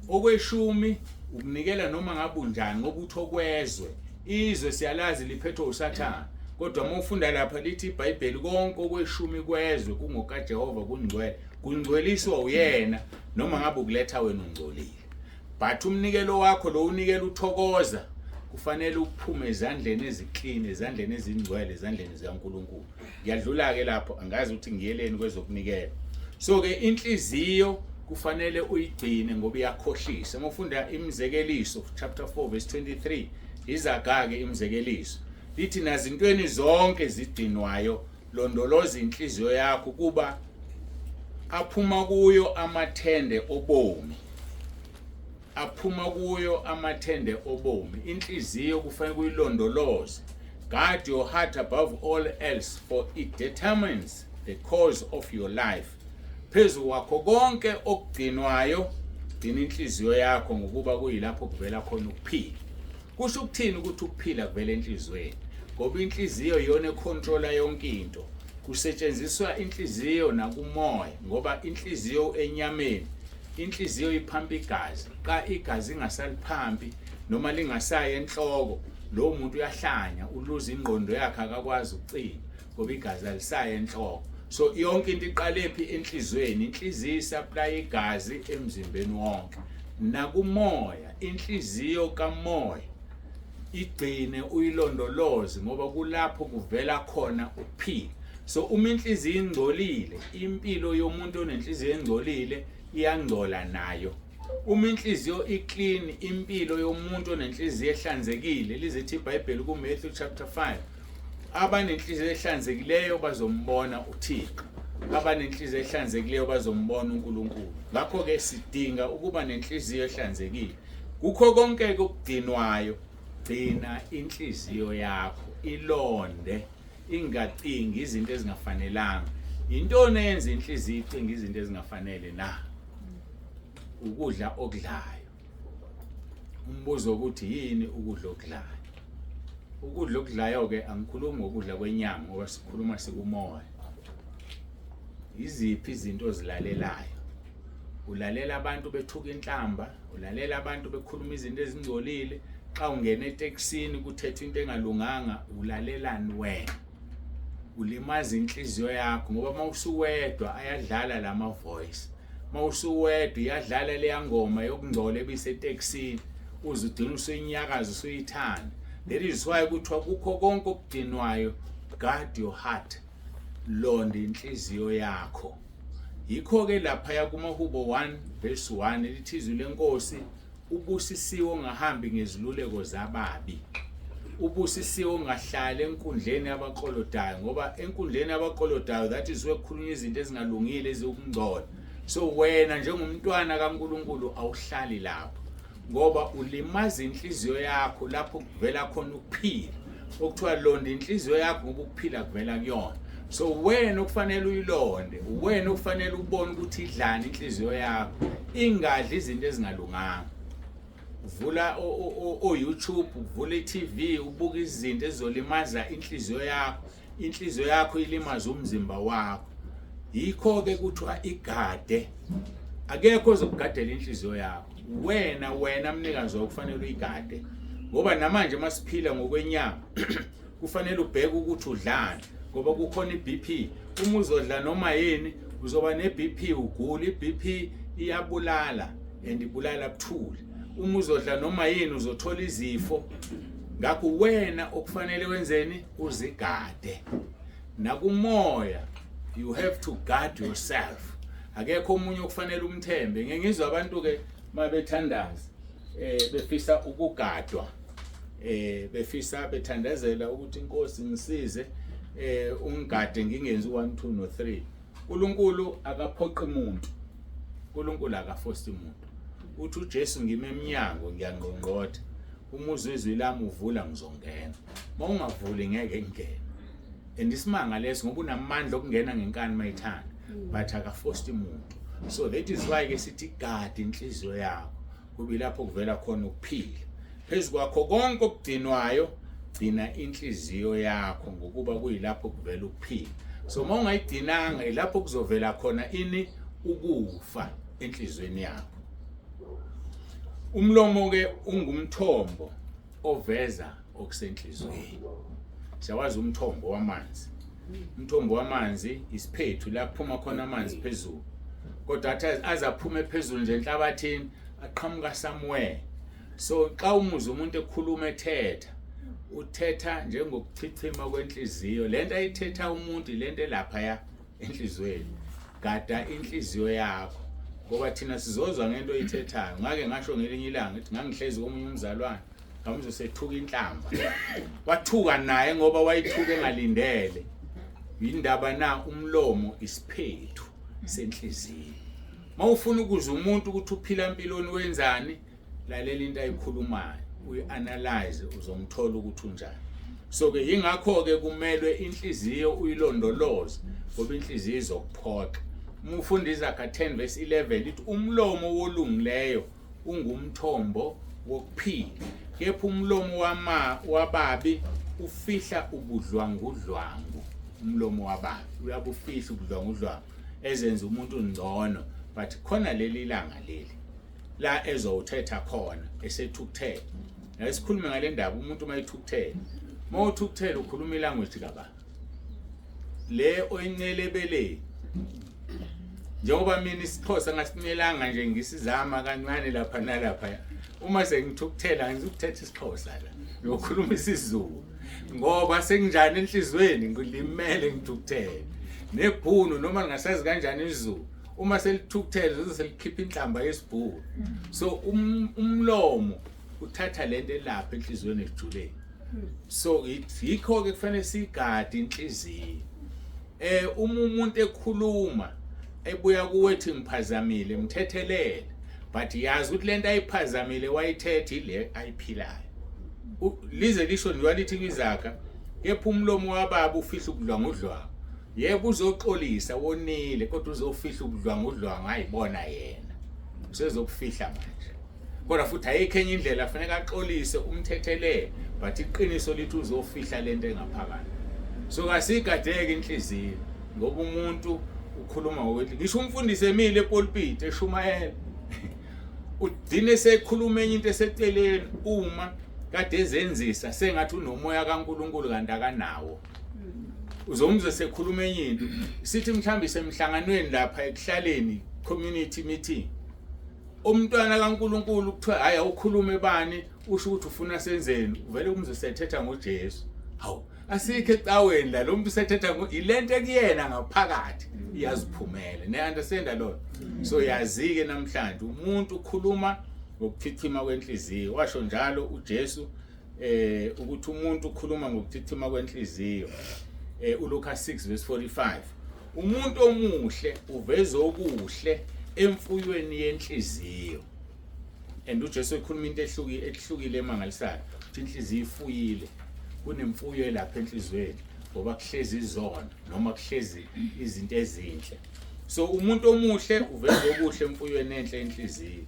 Okweshumi ukunikela noma ngabe unjani ngoba uthi okwezwe. Izwe siyalazi liphethwe uSathane. Kodwa uma ufunda lapha lithi iBhayibheli konke okweshumi kwezwe kungokaJehova, kungcwele. Kungcweliswa uyena noma ngabe ukuletha wena ungcolile. But umnikelo wakho lo unikela uthokoza kufanele uphume ezandleni eziclean, ezandleni ezingcwele, ezandleni zikaNkulunkulu. Ngiyadlula ke lapho, angazi ukuthi ngiyeleni kwezokunikela. So ke inhliziyo kufanele uyigcine ngoba iyakhohlisa. Uma ufunda imizekeliso chapter 4 verse 23, izaga ke imizekeliso lithi nazintweni zonke zigcinwayo londoloza inhliziyo yakho kuba aphuma kuyo amathende obomi, aphuma kuyo amathende obomi. Inhliziyo kufanele kuyilondoloze. Guard your heart above all else, for it determines the course of your life. Phezu kwakho konke okugcinwayo gcina inhliziyo yakho, ngokuba kuyilapho kuvela khona ukuphila. Kusho ukuthini ukuthi ukuphila kuvela enhliziyweni? Ngoba inhliziyo iyona econtrola yonke into. Kusetshenziswa inhliziyo nakumoya, ngoba inhliziyo enyameni, inhliziyo iphampa igazi. Xa igazi ingasaliphampi noma lingasayi enhloko, lowo muntu uyahlanya, uluza ingqondo yakhe, akakwazi ukucina ngoba igazi alisayi enhloko. So yonke into iqale phi? Enhliziyweni. Inhliziyo isupply igazi emzimbeni wonke nakumoya. Inhliziyo kamoya igcine uyilondoloze ngoba kulapho kuvela khona ukuphila. So uma inhliziyo ingcolile, impilo yomuntu onenhliziyo engcolile iyangcola nayo. Uma inhliziyo iclean, impilo yomuntu onenhliziyo ehlanzekile, lizithi iBhayibheli kuMatthew chapter 5, abanenhliziyo ehlanzekileyo bazombona uThixo, abanenhliziyo ehlanzekileyo bazombona uNkulunkulu. Ngakho-ke sidinga ukuba nenhliziyo ehlanzekile. Kukho konke okugcinwayo, gcina inhliziyo yakho, ilonde, ingacingi izinto ezingafanelanga. Yintoni eyenza inhliziyo icinge izinto ezingafanele na? Ukudla okudlayo. Umbuzo ukuthi yini ukudla okudlayo? Ukudla okudlayo-ke angikhulumi ngokudla kwenyama ngoba sikhuluma sikumoya. Yiziphi izinto ozilalelayo? Ulalela abantu bethuka inhlamba, ulalela abantu bekhuluma izinto ezingcolile. Xa ungena etekisini kuthethwa into engalunganga, ulalelani wena? Ulimaza inhliziyo yakho ngoba uma usuwedwa ayadlala lama voice. Uma usuwedwa iyadlala leya ngoma yokungcola ebisetekisini, uze ugcine usuyinyakaza usuyithanda. That is why kuthiwa kukho konke okugcinwayo, guard your heart, londa inhliziyo yakho. Yikho-ke laphaya kumaHubo 1 verse 1 lithi izwi lenkosi, ubusisiwe ongahambi ngeziluleko zababi, ubusisiwe ongahlali enkundleni yabaklolodayo, ngoba enkundleni yabaklolodayo, that is where kukhulunywa izinto ezingalungile, eziwukungcola. So wena njengomntwana kaNkulunkulu awuhlali lapho ngoba ulimaza inhliziyo yakho lapho kuvela khona ukuphila. Okuthiwa londa inhliziyo yakho ngoba ukuphila kuvela kuyona. So wena okufanele uyilonde, wena okufanele ubone ukuthi idlani inhliziyo yakho, ingadli izinto ezingalunganga. Uvula o-YouTube, uvula i-TV, ubuka izinto ezizolimaza inhliziyo yakho, inhliziyo yakho ilimaza umzimba wakho. Yikho-ke kuthiwa igade. Akekho ozokugadela inhliziyo yakho, wena wena mnikazi wakho kufanele uyigade. Ngoba namanje masiphila ngokwenyama kufanele ubheke ukuthi udlani, ngoba kukhona i-BP. Uma uzodla noma yini uzoba ne-BP, ugula. I-BP iyabulala and ibulala buthule. Uma uzodla noma yini uzothola izifo. Ngakho wena okufanele wenzeni? Uzigade. Nakumoya you have to guard yourself. Akekho omunye okufanele umthembe. Ngeke ngizwe abantu ke mabethandaza befisa ukugadwa, befisa bethandazela ukuthi inkosi ngisize, ungigade ngingenzi 1 2 no 3. uNkulunkulu akaphoqi umuntu, uNkulunkulu akafosti umuntu. Uthi uJesu, ngime emnyango ngiyangqongqotha, uma uzwa izwi lami uvula ngizongena, uma ungavuli ngeke ngingene. And isimanga leso, ngoba unamandla okungena ngenkani mayithanda, but akafosti umuntu. So that is why ke sithi gada inhliziyo yakho, kubi lapho kuvela khona ukuphila. Phezu kwakho konke okugcinwayo, gcina inhliziyo yakho, ngokuba kuyilapho kuvela ukuphila. So uma ungayigcinanga, ilapho kuzovela khona ini? Ukufa enhliziyweni yakho. Umlomo ke ungumthombo oveza okusenhliziyweni. Siyawazi umthombo wamanzi. Umthombo wamanzi isiphethu la kuphuma khona amanzi phezulu, kodwa athi aze aphume phezulu nje enhlabathini, aqhamuka somewhere. So xa umuzwa umuntu ekhuluma, ethetha, uthetha njengokuchichima kwenhliziyo. Lento ayithetha umuntu, lento elapha ya enhliziyweni. Gada inhliziyo yakho, ngoba thina sizozwa ngento oyithethayo. Ngake ngasho ngelinye ilanga ngithi ngangihlezi komunye umzalwane, ngamuzwe sethuka inhlamba, wathuka naye ngoba wayithuka engalindele. Yindaba na? Umlomo isiphethu senhliziyo. Mawufuna ukuzwa umuntu ukuthi uphila empilweni, wenzani, lalela into ayikhulumayo, uyi-analyze, uzomthola ukuthi unjani. So ke yingakho ke kumelwe inhliziyo uyilondoloze, ngoba inhliziyo izokuphoxa. Uma ufunda Izaga 10 verse 11, ithi umlomo wolungileyo ungumthombo wokuphila, kepha umlomo wama wababi ufihla ubudlwangudlwangu. Umlomo wababi uyabufihla ubudlwangudlwangu, ezenza umuntu ngcono, but khona leli langa leli la ezowuthetha khona esethukuthele. Ake sikhulume ngale ndaba, umuntu uma ethukuthele. Uma uthukuthele ukhuluma ilanguage kaba le oyincelebeleni. Njengoba mina isiXhosa ngasincelanga nje, ngisizama kancane lapha nalapha, uma sengithukuthela ngizukuthetha isiXhosa la, ngiyokhuluma isiZulu, ngoba sekunjani enhliziyweni, ngilimele, ngithukuthele. Nebhunu noma ngingasazi kanjani isiZulu, uma selithukuthele lizoze selikhipha inhlamba yesibhunu. So umlomo uthatha lento elapha enhliziyweni ejuleni. So yikho ke kufanele sigade inhliziyo. Uma umuntu ekhuluma ebuya kuwe ethi ngiphazamile, mthethelele, but yazi ukuthi lento ayiphazamile wayithetha ile ayiphilayo. Lize lisho nje lithi kwiZaga, kepha umlomo wababa ufihla ubudlwangudlwangu. Yebo, uzoxolisa, wonile, kodwa uzofihla ubudlwangudlwangu ayibona yena, usezokufihla manje. Kodwa futhi ayikho enye indlela, kufanele axolise, umthethelele, but iqiniso lithi uzofihla lento engaphakathi. So kasigadeke inhliziyo, ngoba umuntu ukhuluma ngokuthi ngisho umfundisi emile epulpit eshumayela, ugcine sekhuluma enye into eseceleni, uma kade ezenzisa sengathi unomoya kaNkuluNkulu kanti akanawo. Uzomuzwe sekhuluma enye into, sithi mhlawumbe semhlanganweni lapha ekuhlaleni, community meeting, umntwana kaNkuluNkulu kuthiwa hayi awukhulume bani, usho ukuthi ufuna senzeni, uvele umzwe sethetha ngoJesu. Hawu, asikho ecaweni la, lo muntu sethetha ilento ekuyena ngaphakathi iyaziphumela. Ne understand lo? So yazi ke namhlanje umuntu ukhuluma ngokuchichima kwenhliziyo. Washo njalo uJesu ukuthi umuntu ukhuluma ngokuchichima kwenhliziyo. ULuka 6 verse 45, umuntu omuhle uveza okuhle emfuyweni yenhliziyo. And uJesu ekhuluma into ehlukile, ehlukile emangalisayo, ukuthi inhliziyo ifuyile, kunemfuyo elapha enhliziyweni, ngoba kuhlezi izona noma kuhlezi izinto ezinhle. So umuntu omuhle uveza okuhle emfuyweni enhle enhliziyo,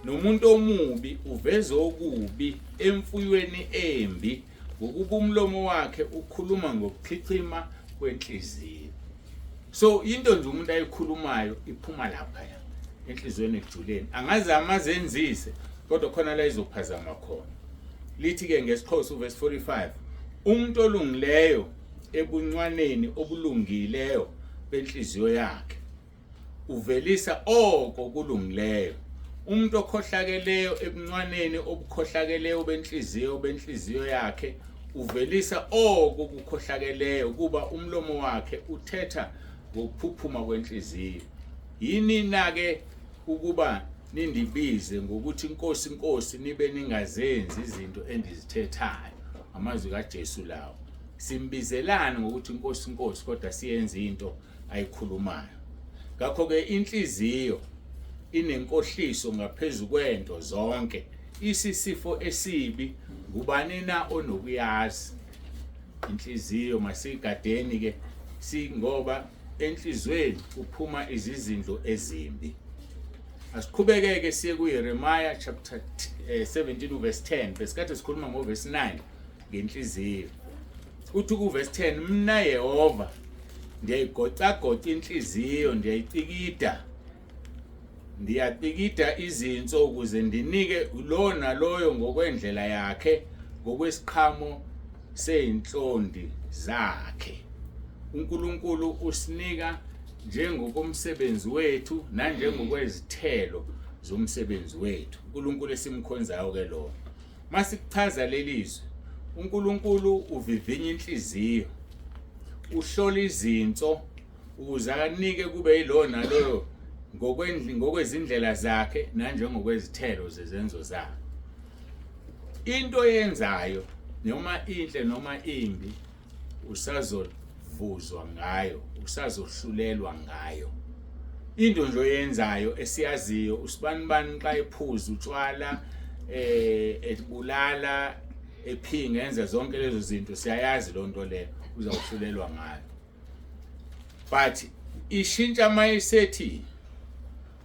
nomuntu omubi uveza okubi emfuyweni embi, ngokuba umlomo wakhe ukhuluma ngokuchichima kwenhliziyo. So into nje umuntu ayikhulumayo iphuma lapha ya enhliziyweni ekujuleni. Angazama azenzise, kodwa khona la izophazama khona. Lithi ke ngesiXhosa uverse 45, umuntu olungileyo ebuncwaneni obulungileyo benhliziyo yakhe uvelisa oko kulungileyo, umuntu okhohlakeleyo ebuncwaneni obukhohlakeleyo benhliziyo yakhe uvelisa oko kukhohlakeleyo, kuba umlomo wakhe uthetha ngokuphuphuma kwenhliziyo. Yini na ke ukuba nindibize ngokuthi Nkosi, Nkosi, nibe ningazenzi izinto endizithethayo? Amazwi kaJesu lawo. Simbizelani ngokuthi Nkosi, Nkosi, kodwa siyenza into ayikhulumayo? Ngakho-ke inhliziyo inenkohliso ngaphezu kwento zonke, isisifo esibi, ngubani na onokuyazi? Inhliziyo masiyigadeni ke singoba enhlizweni kuphuma izizindlo ezimbi. Asiqhubekeke siye kuYeremiah chapter 17 verse 10. Besikade sikhuluma ngoverse 9 ngenhliziyo. Uthi kuverse 10, mna Yehova ndiyayigocagoca inhliziyo, ndiyayicikida, ndiyacikida izinso ukuze ndinike lo naloyo ngokwendlela yakhe, ngokwesiqhamo seyinhlondi zakhe. uNkulunkulu usinika njengokomsebenzi wethu nanjengokwezithelo zomsebenzi wethu. uNkulunkulu esimkhonzayo ke lo. Masikuchaza lelizwi, uNkulunkulu uvivinya inhliziyo, uhlola izinso ukuze akanike kube yilo naloyo ngokwezindlela zakhe nanjengokwezithelo zezenzo zakhe. Into oyenzayo noma inhle noma imbi usazovuzwa ngayo, usazohlulelwa ngayo. Into nje oyenzayo esiyaziyo usibanibani xa ephuza utshwala ebulala ephinga enza zonke lezo zinto, siyayazi lonto leyo, uzawuhlulelwa ngayo. But ishintsha mayisethi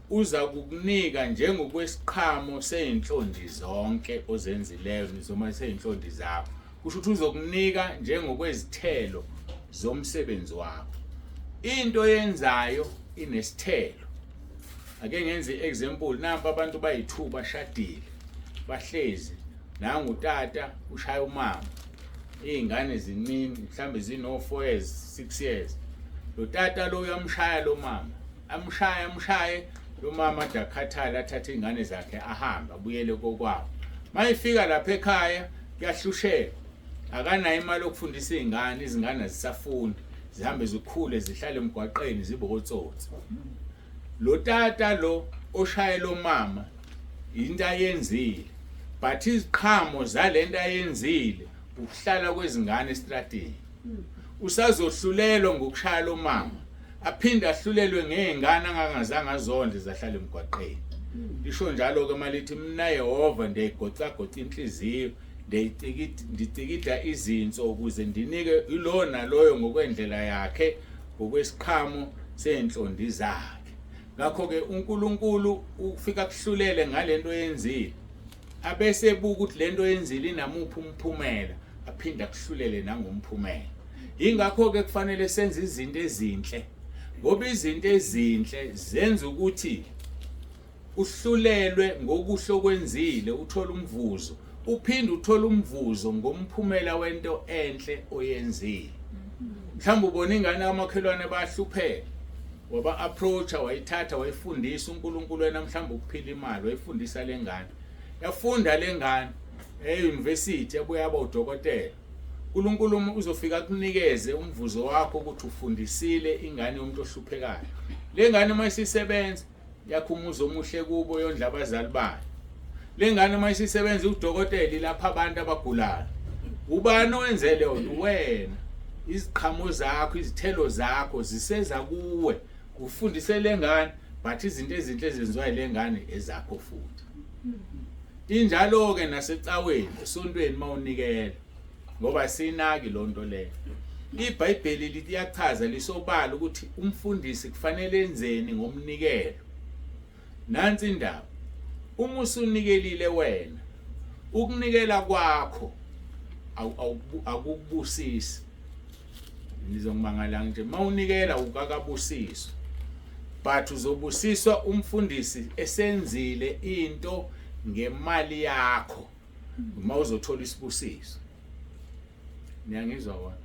uza kukunika njengokwesiqhamo seyinhlondi zonke ozenzileyo nizoma seyinhlondi zakho, kusho ukuthi uzokunika njengokwezithelo zomsebenzi wakho. Into oyenzayo inesithelo. Ake ngenze i-example, nampa abantu bayi-2 bashadile, bahlezi, nangu utata ushaya umama, iy'ngane zincinci mhlawumbe zino-4 years, 6 years. Lo tata lo uyamshaya lo mama, amshaye amshaye lo mama ade akhathale, athathe iy'ngane zakhe ahambe abuyele kokwabo. Mayefika lapha ekhaya kuyahlusheka, akanayo imali yokufundisa iy'ngane, izingane azisafundi, zihambe zikhule zihlale emgwaqeni zibe otsotsi. Lo tata lo oshaye lo mama into ayenzile, but iziqhamo zalento ayenzile ukuhlala kwezingane estradini. Usazohlulelwa ngokushaya lo mama, aphinde ahlulelwe ngey'ngane angangazange azondle zahlala emgwaqeni. Lisho njalo-ke malithi mna Yehova ndiyayigocagoca inhliziyo, ndicikida izinso ukuze ndinike ilo naloyo ngokwendlela yakhe, ngokwesiqhamo sey'nhlondi zakhe. Ngakho-ke uNkulunkulu ufika kuhlulele ngalento oyenzile, abese ebuka ukuthi lento oyenzile inamuphi umphumela, aphinde akuhlulele nangomphumela. Yingakho-ke kufanele senze izinto ezinhle, ngoba izinto ezinhle zenza ukuthi uhlulelwe ngokuhle okwenzile, uthole umvuzo, uphinde uthole umvuzo ngomphumela wento enhle oyenzile. Mhlawumbe ubona ingane kamakhelwane bayahlupheka, waba approacha, wayithatha wayifundisa uNkulunkulu, wena mhlawumbe ukuphila imali, wayifundisa lengane, yafunda lengane e-university, yabuya yaba udokotela. uNkulunkulu uzofika akunikeze umvuzo wakho ukuthi ufundisile ingane yomuntu ohluphekayo. Le ngane uma isisebenza yakho umuzi omuhle kubo, yondla abazali bayo. Le ngane uma isisebenza udokotela ilapha abantu abagulayo. Ubani owenze leyo nto? Wena. Iziqhamo zakho, izithelo zakho ziseza kuwe. Ufundise le ngane, but izinto ezinhle ezenziwa yile ngane ezakho futhi. Injalo-ke nasecaweni, esontweni mawunikela, ngoba sinaki lonto leyo. IBhayibheli liyachaza lisobala ukuthi umfundisi kufanele enzeni ngomnikelo. Nansi indaba, uma usunikelile wena, ukunikela kwakho akukubusisi. Nizongimangala nje, mawunikela ukakabusiswa, but uzobusiswa umfundisi esenzile into ngemali yakho, uma uzothola isibusiso. Niyangizwa wona?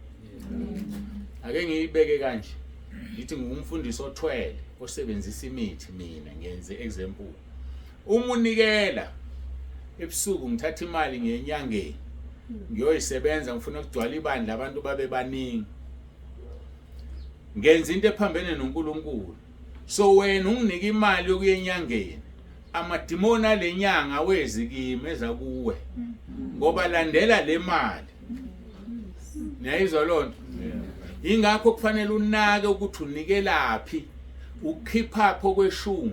Ake ngiyibeke kanje, ngithi ngumfundisi othwele osebenzisa imithi, mina ngenze example. Uma unikela ebusuku, ngithatha imali ngenyangeni ngiyoyisebenza, ngifuna ukugcwala ibandla abantu babe baningi, ngenza into ephambene noNkulunkulu. So wena unginika imali yokuya enyangeni, amadimoni alenyanga awezi kimi, eza kuwe, ngoba landela le mali. Niyayizwa lonto? Ingakho kufanele unake ukuthi unikelaphi. Ukukhipha okweshumi.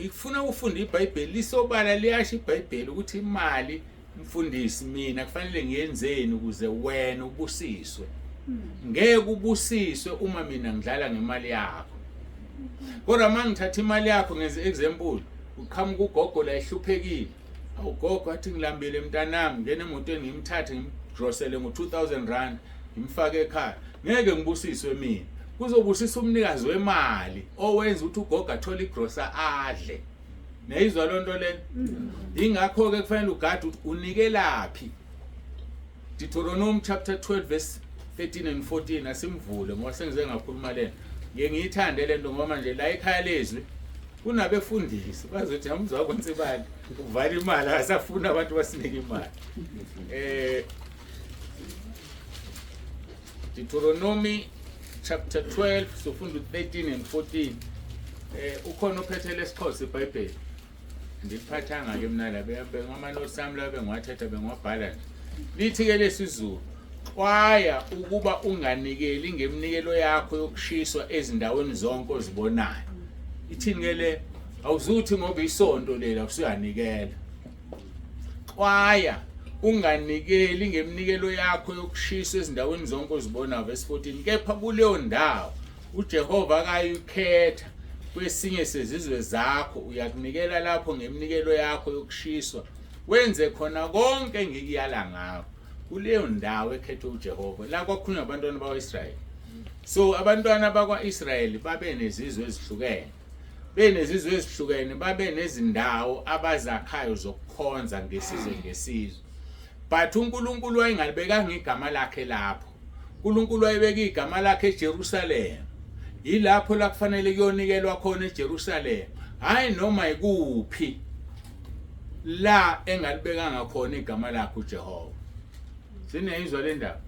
Ifuna ufunda iBhayibheli lisobala, liyasho iBhayibheli ukuthi imali, mfundisi, mina kufanele ngiyenzeni ukuze wena ubusiswe. Ngeke ubusiswe uma mina ngidlala ngemali yakho. Kodwa uma ngithatha imali yakho, ngenze example, uqhamuka ugogo la ehluphekile, awugogo athi ngilambile mntanami, ngene emotweni ngimthathe ngimgrosele ngo-2000 rand, ngimfake ekhaya, ngeke ngibusiswe mina. Kuzobusisa umnikazi wemali owenza ukuthi ugogo athole igrosa adle. Neyizwa lonto lena? Ingakho-ke kufanele ugade ukuthi unikelaphi. Deuteronomy chapter 12 verse 13 and 14, asimvule ngoba sengize ngakhuluma lena. Ngike ngiyithande lento ngoba manje la ekhaya lezwi kunabefundisi bazothi amuzwa kwentsibali uvala imali, akasafuni abantu basinike imali. Deuteronomy chapter 12, sofunda 13 and 14. Ukhona ophethe lesixhosa iBhayibheli? Ndiliphathanga ke mina la, bengama-notes ami la bengiwathatha, bengiwabhala nje. Lithi-ke lesizulu, xwaya ukuba unganikeli ngeminikelo yakho yokushiswa ezindaweni zonke ozibonayo. Ithini ke le? Awuzuthi ngoba isonto lela usuyanikela. Xwaya unganikeli ngeminikelo yakho yokushiswa ezindaweni zonke ozibonayo. Verse 14, kepha kuleyo ndawo uJehova akayikhetha kwesinye sezizwe zakho, uyakunikela lapho ngeminikelo yakho yokushiswa, wenze khona konke engikuyala ngakho. Kuleyo ndawo ekhethwe uJehova, la kwakhulunywa abantwana bakwa-Israyeli. So abantwana bakwa-Israyeli babe nezizwe ezihlukene, benezizwe ezihlukene, babe nezindawo abazakhayo zokukhonza ngesizwe ngesizwe, but uNkulunkulu wayengalibekanga igama lakhe lapho. uNkulunkulu wayebeka igama lakhe eJerusalem. Yilapho la kufanele kuyonikelwa khona, eJerusalem, hayi noma ikuphi la engalibekanga khona igama lakhe uJehova. Sineyizwa le ndaba?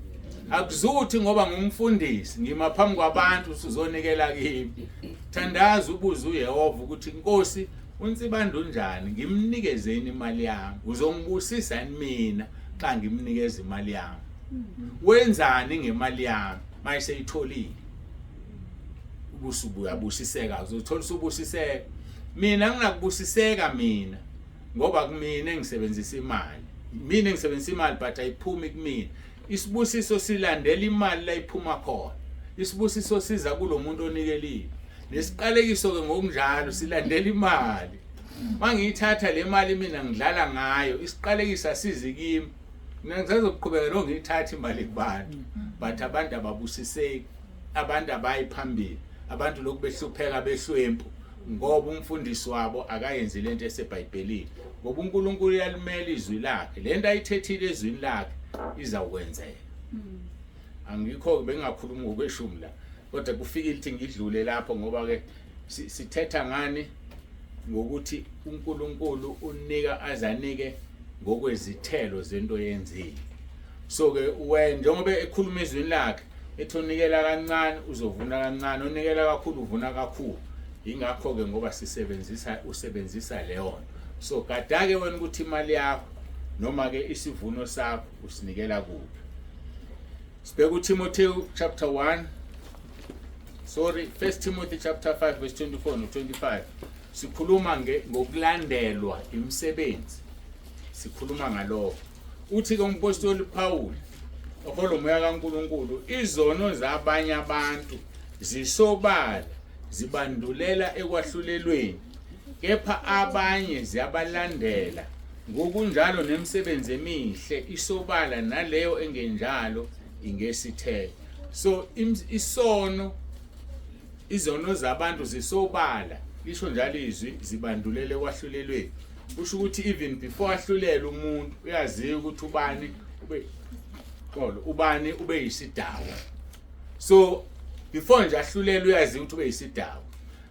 Akuzuthi ngoba ngumfundisi ngima phambi kwabantu usuzonikela kimi. Thandaza, ubuze uYehova ukuthi, "Inkosi, uNsibande unjani? Ngimnikezeni imali yami? Uzongibusisa mina xa ngimnikeza imali yami? Wenzani ngemali yami mayiseyitholile?" Ubusubuya busiseka, uzothola usubusiseka. Mina nginakubusiseka mina ngoba kumina engisebenzisa imali, mina engisebenzisa imali, but ayiphumi kumina. Isibusiso silandela imali la iphuma khona. Isibusiso siza kulomuntu onikelile, nesiqalekiso ke ngokunjalo silandela imali. Mangiyithatha le mali mina ngidlala ngayo, isiqalekiso asizi kimi. Mina ngisazoqhubeka lo ngiyithatha imali kubantu, but abantu ababusiseki, abantu abayi phambili, abantu lokhu behlupheka, behlwempu, ngoba umfundisi wabo akayenzi lento eseBhayibhelini. Ngoba uNkulunkulu uyalimela izwi lakhe, lento ayithethile ezwini lakhe izawukwenzeka. Angikho bengakhuluma ngokweshumi la, kodwa kufikile ukuthi ngidlule lapho ngoba ke sithetha ngani, ngokuthi uNkulunkulu unika azanike ngokwezithelo zento yenzile. So ke wena, njengoba ekhuluma ezwini lakhe ethi onikela kancane uzovuna kancane, onikela kakhulu uvuna kakhulu, ingakho ke ngoba sisebenzisa usebenzisa leyo nto. So gada ke wena ukuthi imali yakho noma ke isivuno sakho usinikela kuphi. Sibheka uTimotheo chapter 1, sorry, 1 Timothy chapter 5 verse 24 no 25. Sikhuluma ngokulandelwa imisebenzi, sikhuluma ngalokho. Uthi ke umpostoli Paul ohola umoya kaNkuluNkulu, izono zabanye abantu zisobala, zibandulela ekwahlulelweni, kepha abanye ziyabalandela. Ngokunjalo nemisebenzi emihle isobala, naleyo engenjalo ingesithelo. So isono, izono zabantu zisobala, lisho njalo izwi, zibandulele ekwahlulelweni. Kusho ukuthi even before ahlulele umuntu, uyaziwa ukuthi ubani ube xolo, ubani ube yisidawo. So before nje ahlulele, uyaziwa ukuthi ube yisidawo,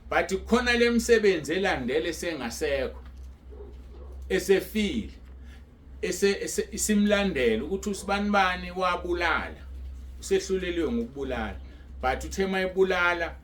but khona lemsebenzi elandele sengasekho, esefile, ese isimlandela ukuthi usibanibani wabulala, usehluleliwe ngokubulala, but uthe mayibulala,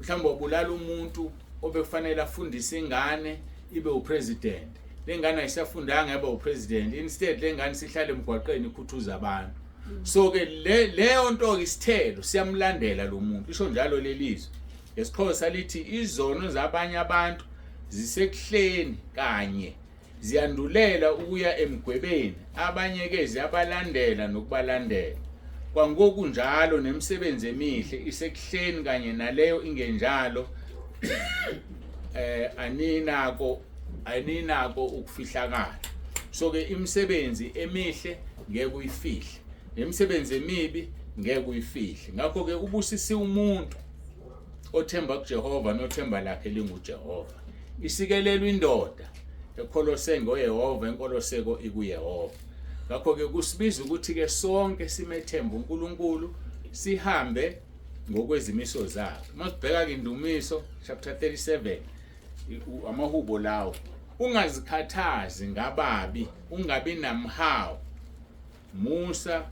mhlawumbe wabulala umuntu obekufanele afundise ingane ibe upresident, lengane ayisafundanga yaba upresident, instead lengane sihlale emgwaqeni ikhuthuza abantu. So ke le leyo nto ke isithelo siyamlandela lo muntu, isho njalo lelizwe. NgesiXhosa lithi izono zabanye abantu zisekuhleni kanye ziyandulela ukuya emgwebeni, abanye ke ziyabalandela nokubalandela. Kwangokunjalo nemisebenzi emihle isekuhleni kanye naleyo ingenjalo aninako ukufihlakala. So ke imisebenzi emihle ngeke uyifihle, nemisebenzi emibi ngeke uyifihle. Ngakho ke ubusisiwe umuntu othemba kuJehova nothemba lakhe linguJehova. Isikelelwe indoda ekholose ngoYehova, inkoloseko ikuYehova. Ngakho ke kusibiza ukuthi ke sonke simethembe uNkulunkulu, sihambe ngokwezimiso zakhe. Uma sibheka ke Indumiso chapter 37, amahubo lawo, ungazikhathazi ngababi, ungabi namhawu, musa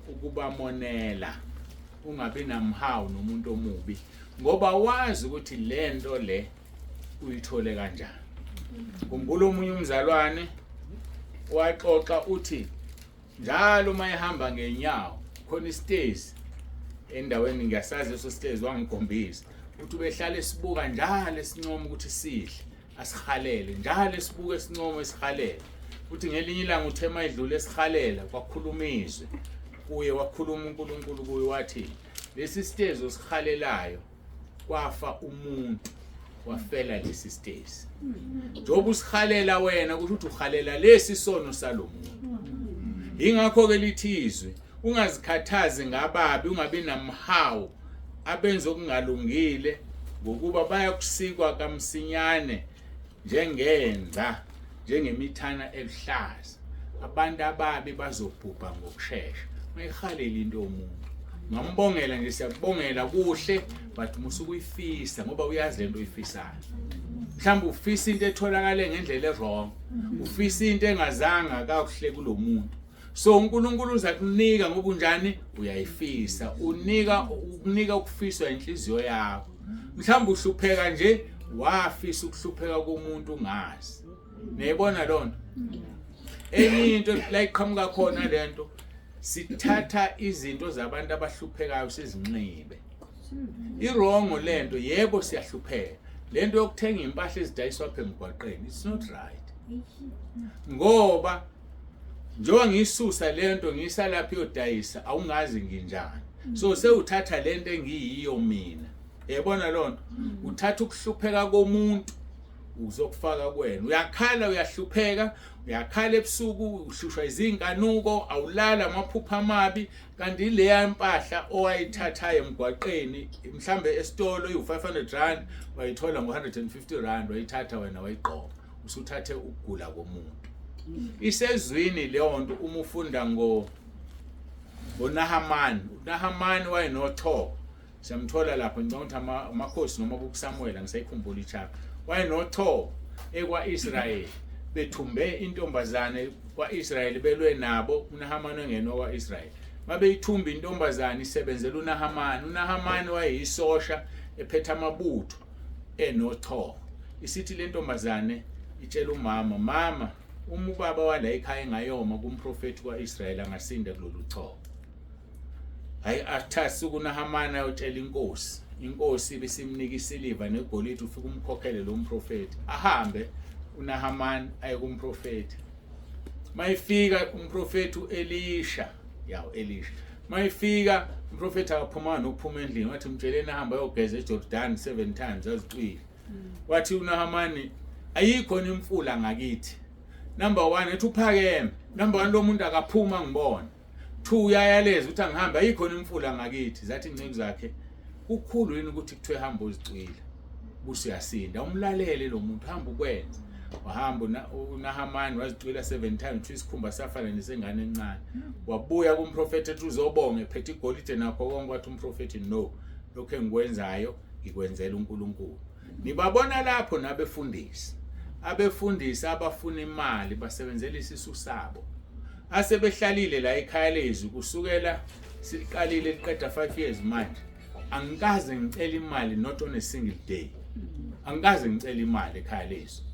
ukubamonela, ungabi namhawu nomuntu omubi, ngoba wazi ukuthi lento le uyithole kanjani. Khumbula omunye umzalwane waxoxa uthi njalo uma ehamba ngenyawo khona isitezi endaweni, ngiyasazi leso sitezi, wangikhombisa uthi ubehlala esibuka njalo esincoma ukuthi sihle, asihalele njalo, esibuka esincoma esihalela. Uthi ngelinye ilanga uthe mayidlula esihalela, kwakhuluma izwi kuye, wakhuluma uNkulunkulu kuye wathi lesi sitezi osihalelayo kwafa umuntu wafela lesi sitezi, njengoba usihalela wena kusho ukuthi uhalela lesi sono salomuntu. Ingakho ke lithi izwi, ungazikhathazi ngababi, ungabi namhawu abenza okungalungile, ngokuba bayakusikwa kamsinyane njengenza njengemithana eluhlaza. Abantu ababi bazobhubha ngokushesha. Mayihalela into yomuntu, ngambongela nje, siyakubongela kuhle, but musuke uyifisa ngoba uyazi lento oyifisayo. Mhlawumbe ufisa into etholakale ngendlela e-wrong, ufisa into engazanga kakuhle kulomuntu. So uNkulunkulu uza kunika ngoba unjani, uyayifisa, unika ukunika ukufiswa inhliziyo yakho. Mhlawumbe uhlupheka nje, wafisa ukuhlupheka komuntu ungazi. Niyibona lonto? Enye into la iqhamuka khona lento, sithatha izinto zabantu abahluphekayo sizinxibe. I-wrong lento. Yebo, siyahlupheka. Lento yokuthenga impahla ezidayiswa apha emgwaqeni, it's not right, ngoba njengoba ngiyisusa lento ngiyisa lapho iyodayisa, awungazi nginjani. So sewuthatha lento engiyiyo mina, yayibona lonto, uthatha ukuhlupheka komuntu uzokufaka kuwena. Uyakhala, uyahlupheka, uyakhala ebusuku, uhlushwa izinkanuko, awulala, amaphupho amabi, kanti leya mpahla owayithathayo emgwaqeni, mhlambe esitolo iwu-500 rand, wayithola ngo-150 rand, wayithatha wena wayigqoka, usuthathe ukugula komuntu. Isezwini leyo nto uma ufunda ngoNahamani. uNahamani wayenochoko, siyamthola lapho, ngicabanga ukuthi amakhosi noma kukuSamuel, angisayikhumbula i-chapter. Wayenochoko ekwa-Israyeli, bethumbe intombazane kwa-Israyeli, belwe nabo, uNahamani engena kwa-Israyeli, babeyithumba intombazane isebenzela uNahamani. UNahamani wayeyisosha ephethe amabutho enochoko. Isithi le ntombazane itshela umama, mama, uma ubaba wala ekhaya engayoma kumprofethi kwa-Israyeli angasinda kulolu choko. Hayi, athatha kuNahamani ayotshela inkosi, inkosi ibisimnika isiliva negolide, ufike umkhokhele lo mprofethi. Ahambe uNahamani aye kumprofethi. Mayifika umprofethi uElisha, yawo Elisha, mayifika umprofethi akaphumanga nokuphuma endlini, wathi mtsheleni ahambe ayogeza eJordan 7 times, azicwile. Wathi uNahamani, ayikho imfula ngakithi. Number 1, ethi uphakeme. Number 1, lo muntu akaphuma ngibona. 2, uyayaleza ukuthi angihambe, ayikho imfula ngakithi. Zathi inceku zakhe, kukhulu yini ukuthi kuthiwe hamba uzicwile buse uyasinda? Umlalele lo muntu, hamba ukwenze. Wahamba uNahamani wazicwila 7 times, isikhumba safana nesengane encane. Wabuya kumprofethi ethi uzobonga, ephethe igolide nakho konke. Wathi umprofethi, no, lokho engikwenzayo ngikwenzela uNkulunkulu. Nibabona lapho nabefundisi, abefundisi abafuna imali, basebenzela isisu sabo, asebehlalile la ekhaya lezwi kusukela siliqalile, liqeda 5 years manje. Angikaze ngicela imali, not on a single day, angikaze ngicela imali ekhaya lezwi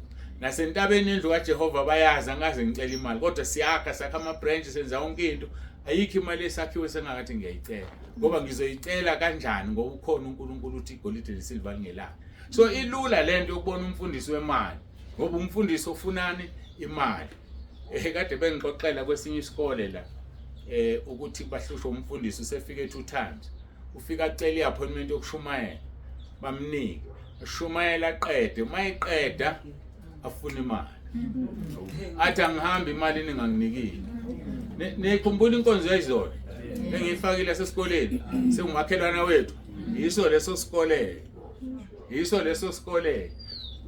nasentabeni endlu kaJehova, bayazi angikaze ngicela imali. Kodwa siyakha, sakha ama branch, senza yonke into. Ayikho imali esakhiwe sengakathi ngiyayicela, ngoba ngizoyicela kanjani ngoba ukhona uNkulunkulu uthi igolide nesilva lingelakhe. So ilula lento yokubona umfundisi wemali, ngoba umfundisi ofunani imali. Kade bengixoxela kwesinye isikole la ukuthi bahlushwe umfundisi usefike 2 times. Ufika acela i-appointment yokushumayela, bamnike, ashumayela aqede, uma eqeda afuna imali. Athi angihambi imali ninganginikile. Nikhumbula inkonzo yayizolo engiyifakile sesikoleni sengumakhelwana wethu, yiso leso sikole, yiso leso sikole.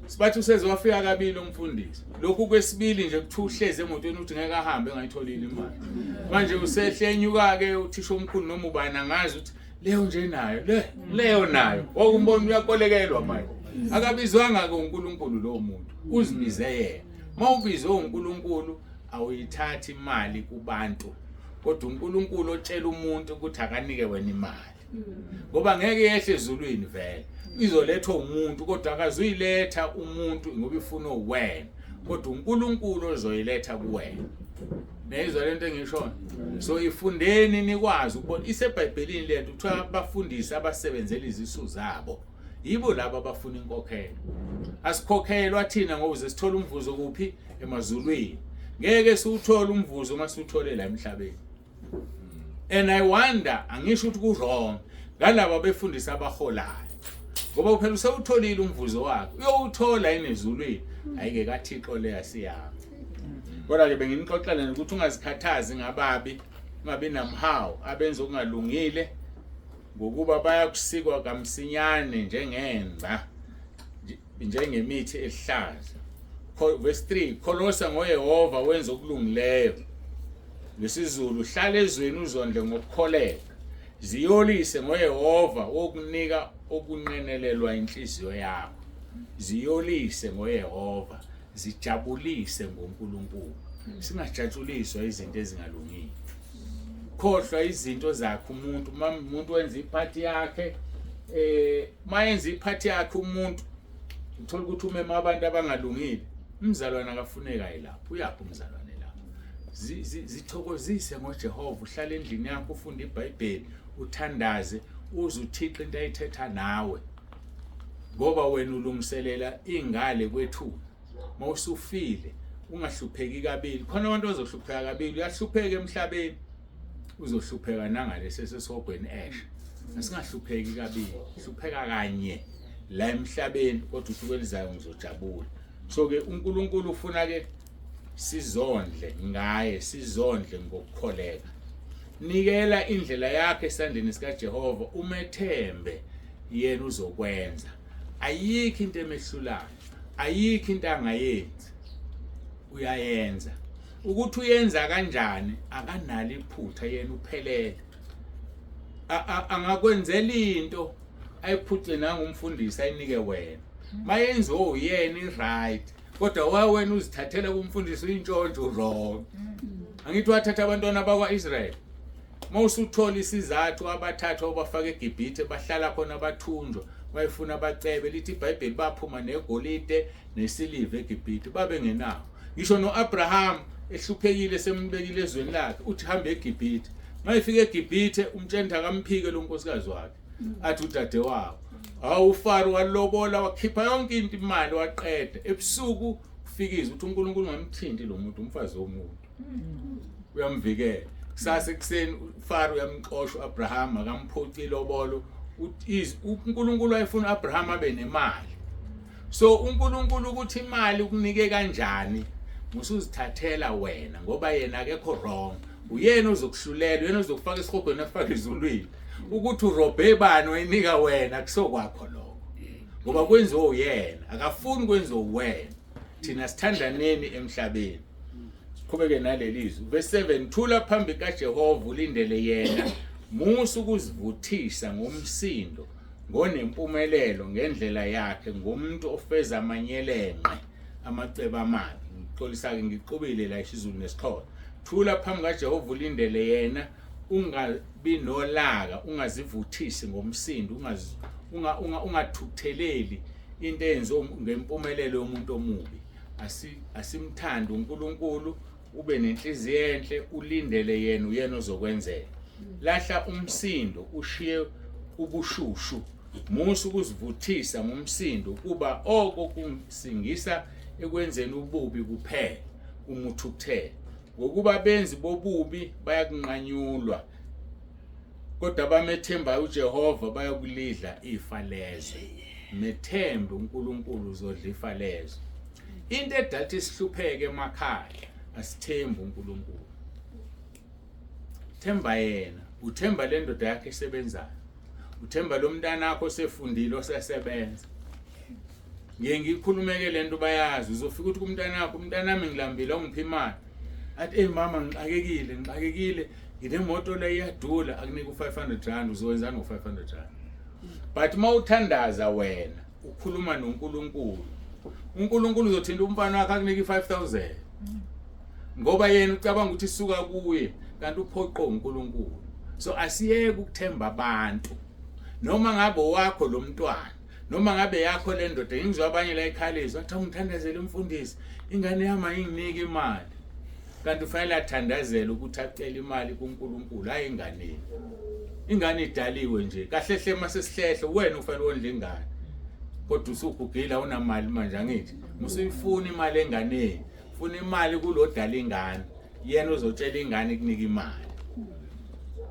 Sibathi useze wafika kabili umfundisi. Lokhu kwesibili nje kuthiwa uhlezi emotweni uthi ngeke ahambe engayitholile imali. Manje usehle enyuka ke uthisha omkhulu noma ubani angazi ukuthi leyo nje nayo le leyo nayo. Wakumbona uyakolekelwa manje. Akabizwanga ke uNkulunkulu lo muntu, uzibize yena. Mawubizwe uNkulunkulu awuyithathi imali kubantu, kodwa uNkulunkulu otshela umuntu ukuthi akanike wena imali. Ngoba ngeke yehle ezulwini vele, izolethwa umuntu, kodwa akazuyiletha umuntu ngoba ifuna wena, kodwa uNkulunkulu ozoyiletha kuwena. Neyizwa lento engishoyo? So ifundeni nikwazi ukubona iseBhayibhelini lento. Kuthiwa abafundisi abasebenzela izisu zabo yibo laba abafuna inkokhelo. Asikhokhelwa thina ngoba uze sithole umvuzo kuphi? Emazulwini. Ngeke siwuthole umvuzo uma siwuthole la emhlabeni. And I wonder, angisho ukuthi ku-wrong ngalaba befundisi abaholayo, ngoba phela usewutholile umvuzo wakhe, uyowuthola yini ezulwini? Ayike kaThixo leya siyami. Kodwa ke benginixoxela ukuthi ungazikhathazi ngababi, ungabi namhawu abenza okungalungile, ngokuba bayakusikwa kamsinyane njengengca, njengemithi ehlaza. Verse 3, kholosa ngoYehova wenze okulungileyo. NgesiZulu, hlala ezweni uzondle ngokukholeka. Ziyolise ngoYehova wokunika okunqenelelwa inhliziyo yakho. Ziyolise ngoYehova, zijabulise ngoNkulunkulu. Singajatshuliswa izinto ezingalungile. Khohlwa izinto zakhe umuntu. Uma umuntu wenza iphathi yakhe, mayenza iphathi yakhe umuntu, uthola ukuthi umema abantu abangalungile. Umzalwane akafuneka yilapho, uyaphi umzalwane lapho? Zithokozise ngoJehova, uhlale endlini yakho, ufunde iBhayibheli, uthandaze, uze uThixo into ayithetha nawe, ngoba wena ulungiselela ingale kwethuna. Mawusufile ungahlupheki kabili. Khona abantu bazohlupheka kabili, uyahlupheka emhlabeni, uzohlupheka nangalesi sesihogweni esha. Asingahlupheki kabili, hlupheka kanye la emhlabeni, kodwa usuku elizayo ngizojabula. So ke uNkulunkulu ufuna ke sizondle ngaye, sizondle ngokukholeka. Nikela indlela yakhe esandleni sikaJehova, umethembe yena uzokwenza. Ayikho into emehlulayo, ayikho into angayenzi, uyayenza. Ukuthi uyenza kanjani akanalo iphutha, yena uphelele. Angakwenzela into ayiphuce nangumfundisi ayinike wena, mayenziwe uyena i-right, kodwa wena uzithathela kumfundisi uyintshontsho, wrong. Angithi wathatha abantwana bakwa-Israyeli, mawusuthola isizathu abathathwa ubafaka eGibhithe, bahlala khona bathunjwa, wayefuna bacebe. Lithi iBhayibheli baphuma negolide nesiliva eGibhithe, babengenawo. Ngisho no-Abraham ehluphekile sembekile ezweni lakhe, uthi hambe eGibhithe. Mayefika eGibhithe umtshela akamphike lo nkosikazi wakhe, athi udade wabo. Hawu, uFaro walobola, wakhipha yonke into imali, waqeda. Ebusuku ufikiza ukuthi uNkulunkulu ngamthinti lo muntu, umfazi womuntu uyamvikela. Kusasa ekuseni uFaro uyamxosha uAbraham, akamphoci ilobolo. uNkulunkulu wayefuna uAbraham abe nemali. So uNkulunkulu ukuthi imali ukunike kanjani musuzithathela wena, ngoba yena akekho wrong. Uyena ozokuhlulela, uyena ozokufaka esihogweni afake ezulwini. Ukuthi urobhe bani wayinika wena kusokwakho lokho, ngoba kwenziwe uyena, akafuni kwenziwe wena. Thina sithandaneni emhlabeni. Siqhubeke naleli zwi. Verse 7, thula phambi kaJehova ulindele yena, musa ukuzivuthisa ngomsindo ngonempumelelo ngendlela yakhe, ngomuntu ofeza amanyelenqe amacebo amabi. Ngixolisa-ke ngixubile la isiZulu nesiXhosa. Thula phambi kaJehova ulindele yena, ungabi nolaka, ungazivuthisi ngomsindo, ungathukutheleli into eyenziwe ngempumelelo yomuntu omubi. Asimthande uNkulunkulu. ube nenhliziyo enhle, ulindele yena, uyena ozokwenzela. Lahla umsindo, ushiye ubushushu, musa ukuzivuthisa ngomsindo, kuba oko kusingisa ekwenzeni ububi kuphela, umuthukuthele. Ngokuba abenzi bobubi bayakunqanyulwa, kodwa abamethembayo uJehova bayokulidla ifa lezwe. Methembe uNkulunkulu, uzodla ifa lezwe. Into edathi sihlupheke emakhaya, asithembi uNkulunkulu. Themba yena, uthemba le ndoda yakhe esebenzayo, uthemba lo mntana wakho osefundile osesebenza. Ngiye ngikhulumeke lento bayazi, uzofika ukuthi kumntana wakho, umntanami ngilambile, ungiphi imali. Athi, "Ey mama, ngixakekile, ngixakekile, nginemoto le iyadula." Akunika u500 rand, uzowenzani ngo500 rand? But uma uthandaza wena ukhuluma noNkulunkulu, uNkulunkulu uzothinta umfana wakhe akunike i5000, ngoba yena ucabanga ukuthi isuka kuye, kanti uphoqo uNkulunkulu. So asiyeke ukuthemba abantu, noma ngabe wakho lo mntwana, noma ngabe yakho le ndoda. Ngizwa abanye la ekhalizwa athi, "Awungithandazele umfundisi, ingane yami ayinginiki imali." Kanti ufanele athandazele ukuthi acele imali kuNkulunkulu, hayi enganeni. Ingane idaliwe nje kahle hle, mase sihlehle wena ufanele wondle ingane, kodwa usugugile, awunamali manje. Angithi musuyifuna imali enganeni, funa imali kulodala ingane, yena uzotshela ingane ikunika imali.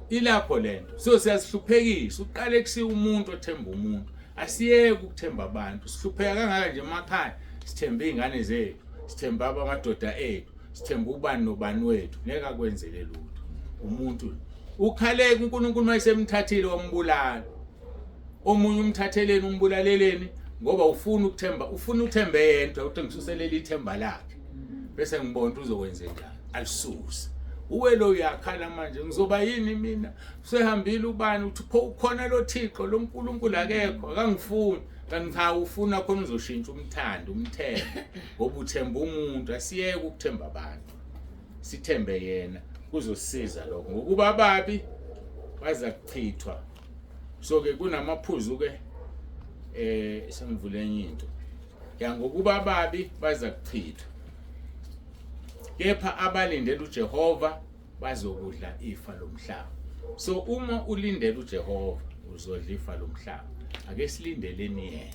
Ilapho lento. So siyasihluphekisa, uqale kusiya umuntu othemba umuntu. Asiyeke ukuthemba abantu. Sihlupheka kangaka nje emakhaya, sithembe izingane zethu, sithemba abamadoda ethu, sithemba ubani nobani wethu, ngeke akwenzele lutho umuntu. Ukhaleka uNkulunkulu mayesemthathile wambulala. Omunye umthatheleni, umbulaleleni? Ngoba ufuna ukuthemba, ufuna uthembe yedwa, uthi ngisuselele ithemba lakhe bese ngibona ukuthi uzokwenza njani. Alisuse uwe lo, uyakhala manje, ngizoba yini mina, usehambile ubani? Uthi pho ukhona lo Thixo, lo nkulunkulu akekho, akangifuni. Kanti cha, ufuna khona uzoshintsha umthando, umthembe, ngoba uthemba umuntu. Asiyeke ukuthemba abantu, sithembe yena, kuzosiza lokho, ngokuba ababi baza kuchithwa. So ke kunamaphuzu ke, sengivule enye into ya, ngokuba ababi baza kuchithwa, kepha abalindela uJehova bazokudla ifa lomhlaba. So uma ulindela uJehova uzodla ifa lomhlaba. Ake silindeleni yena,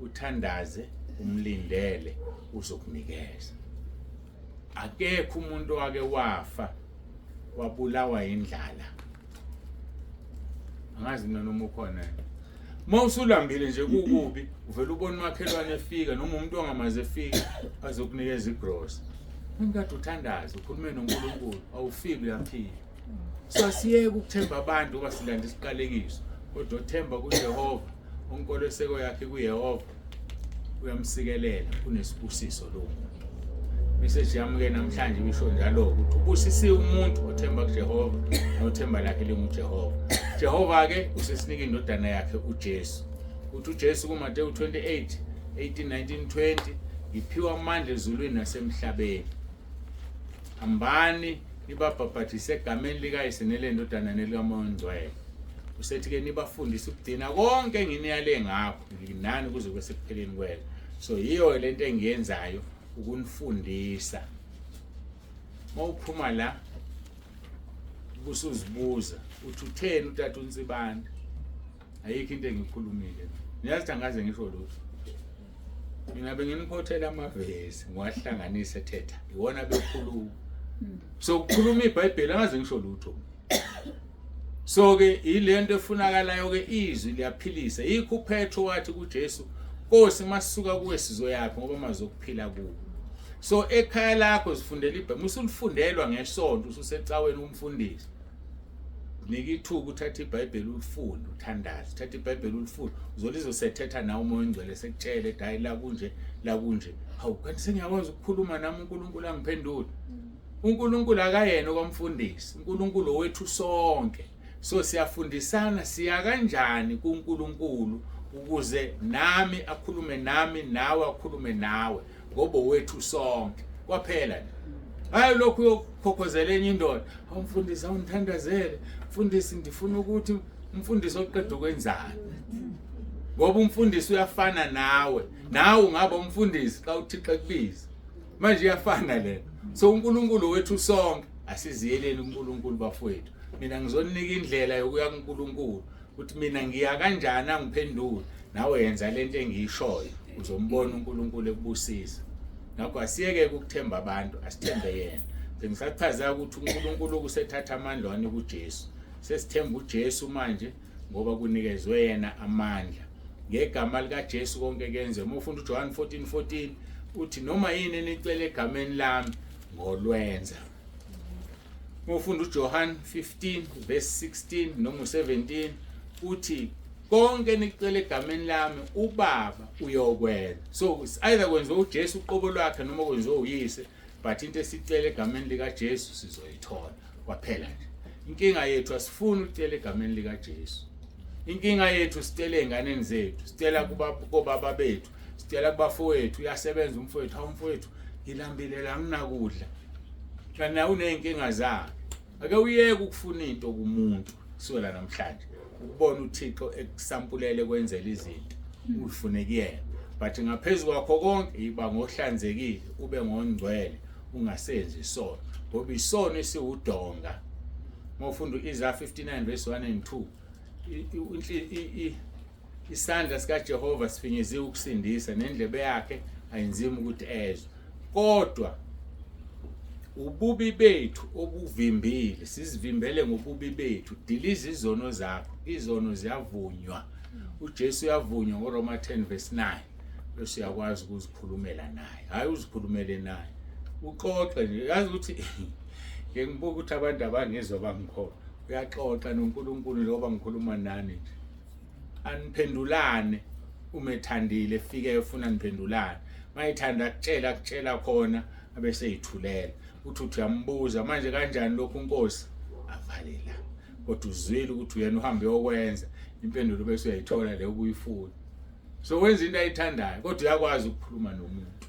uthandaze, umlindele, uzokunikeza. Akekho umuntu wake wafa wabulawa indlala, angazi mina noma ukhona. Uma usulambile nje kukubi, uvela ubona umakhelwane efika noma umuntu ongamazi efika azokunikeza igrosa. Ngikade uthandaze, ukhulume noNkulunkulu, awufiki, uyaphila. So asiyeke ukuthemba abantu ngoba silanda isiqalekiso, kodwa uthemba kuJehova, unkoloseko yakhe kuYehova uyamsikelela, unesibusiso lo muntu. Message yami ke namhlanje isho njalo ukuthi ubusisiwe umuntu othemba kuJehova nothemba lakhe linguJehova. Jehova ke usesinika indodana yakhe uJesu. Uthi uJesu kuMateyu 28 18 19 20, "Ngiphiwa amandla ezulwini nasemhlabeni. Hambani nibabhabhadise egameni likaYise nelendodana nelikaMoya oNgcwele." Usethi ke, "Nibafundise ukugcina konke enginiyale ngakho, nginani kuze kube sekupheleni kwezwe." So yiyo lento engiyenzayo, ukunifundisa. Mawuphuma la ubusuzibuza uthi, "Utheni utata uNsibande?" Ayikho into engikhulumile, niyazi, angaze ngisho lutho mina. Benginikhothela amavesi, ngiwahlanganise, ethetha iwona bekhuluma. So ukukhuluma iBhayibheli, angaze ngisho lutho. So ke ilento efunakalayo ke, izwi liyaphilisa. Yikho uPetro wathi kuJesu, "Nkosi, masisuka kuwe sizoyaphi? Ngoba mazokuphila kuwe." So ekhaya lakho zifundela iBhayibheli, usulifundelwa ngesonto, ususecaweni umfundisi, nika ithuba, uthathe iBhayibheli ulifunde, uthandaze, uthathe iBhayibheli ulifunde, uzolizosethetha nawe uMoya oNgcwele sekutshele, hayi, la kunje, la kunje. Hawu, kanti sengiyakwazi ukukhuluma nami uNkulunkulu angiphendule. uNkulunkulu akayena okwamfundisi, uNkulunkulu wethu sonke. So siyafundisana, siya kanjani kuNkulunkulu ukuze nami akhulume nami, nawe akhulume nawe, ngoba wethu sonke kwaphela nje. Hayi lokhu uyokukhokhozela enye indoda, "Awumfundisi, awungithandazele mfundisi, ndifuna ukuthi umfundisi oqeda ukwenzani." Ngoba umfundisi uyafana nawe, nawe ungaba umfundisi xa uThixo ekubiza. Manje iyafana lento. So uNkulunkulu wethu sonke, asiziyeleni uNkulunkulu bafowethu. Mina ngizoninika indlela yokuya kuNkulunkulu, ukuthi mina ngiya kanjani angiphendule. Nawe yenza lento engiyishoyo, uzombona uNkulunkulu ekubusisa. Ngakho asiyeke ukuthemba abantu, asithembe yena. Bengisachaza ukuthi uNkulunkulu kusethatha amandla wanika uJesu. Sesithemba uJesu manje ngoba kunikezwe yena amandla. Ngegama likaJesu konke kuyenzeka. Uma ufunda uJohn 14:14 uthi noma yini enicela egameni lami ngolwenza. Uma ufunda uJohn 15 verse 16 noma u17 uthi konke enikucela egameni lami uBaba uyokwenza. So it's either kwenziwa uJesu uqobo lwakhe noma kwenziwa uyise, but into esicela egameni likaJesu sizoyithola kwaphela nje. Inkinga yethu asifuni ukucela egameni likaJesu. Inkinga yethu sicela ey'nganeni zethu, sicela kobaba bethu, sicela kubafowethu. Uyasebenza umfowethu, hawu mfowethu ngilambile la nginakudla. Kanti nawe uney'nkinga zakhe. Ake uyeke ukufuna into kumuntu kusukela namhlanje, ukubona uThixo ekusampulele kwenzela izinto uyifune kuyena. But ngaphezu kwakho konke yiba ngohlanzekile, ube ngongcwele, ungasenzi isono, ngoba isono esiwudonga. Uma ufunda u-Isaiah 59 verse 1 and 2, isandla sikaJehova sifinyeziwe ukusindisa, nendlebe yakhe ayinzima ukuthi ezwe, kodwa ububi bethu obuvimbile, sizivimbele ngobubi bethu. Diliza izono zakho, izono ziyavunywa. uJesu uyavunywa ngoRoma 10 verse 9, bese uyakwazi ukuzikhulumela naye. Hayi uzikhulumele naye, uxoxe nje. Yazi ukuthi ngeke ngibuke ukuthi abantu abangizwa bangikhona. Uyaxoxa noNkulunkulu njengoba ngikhuluma nani nje, aniphendulane. Uma ethandile efike efuna niphendulane, mayithanda akutshela akutshela khona, abese eyithulela. Uthi uyambuza manje kanjani lokhu Nkosi, avale la, kodwa uzwile ukuthi uyena uhambe uyokwenza impendulo, bese uyayithola le ubuyifuna. So wenza into ayithandayo, kodwa uyakwazi ukukhuluma nomuntu.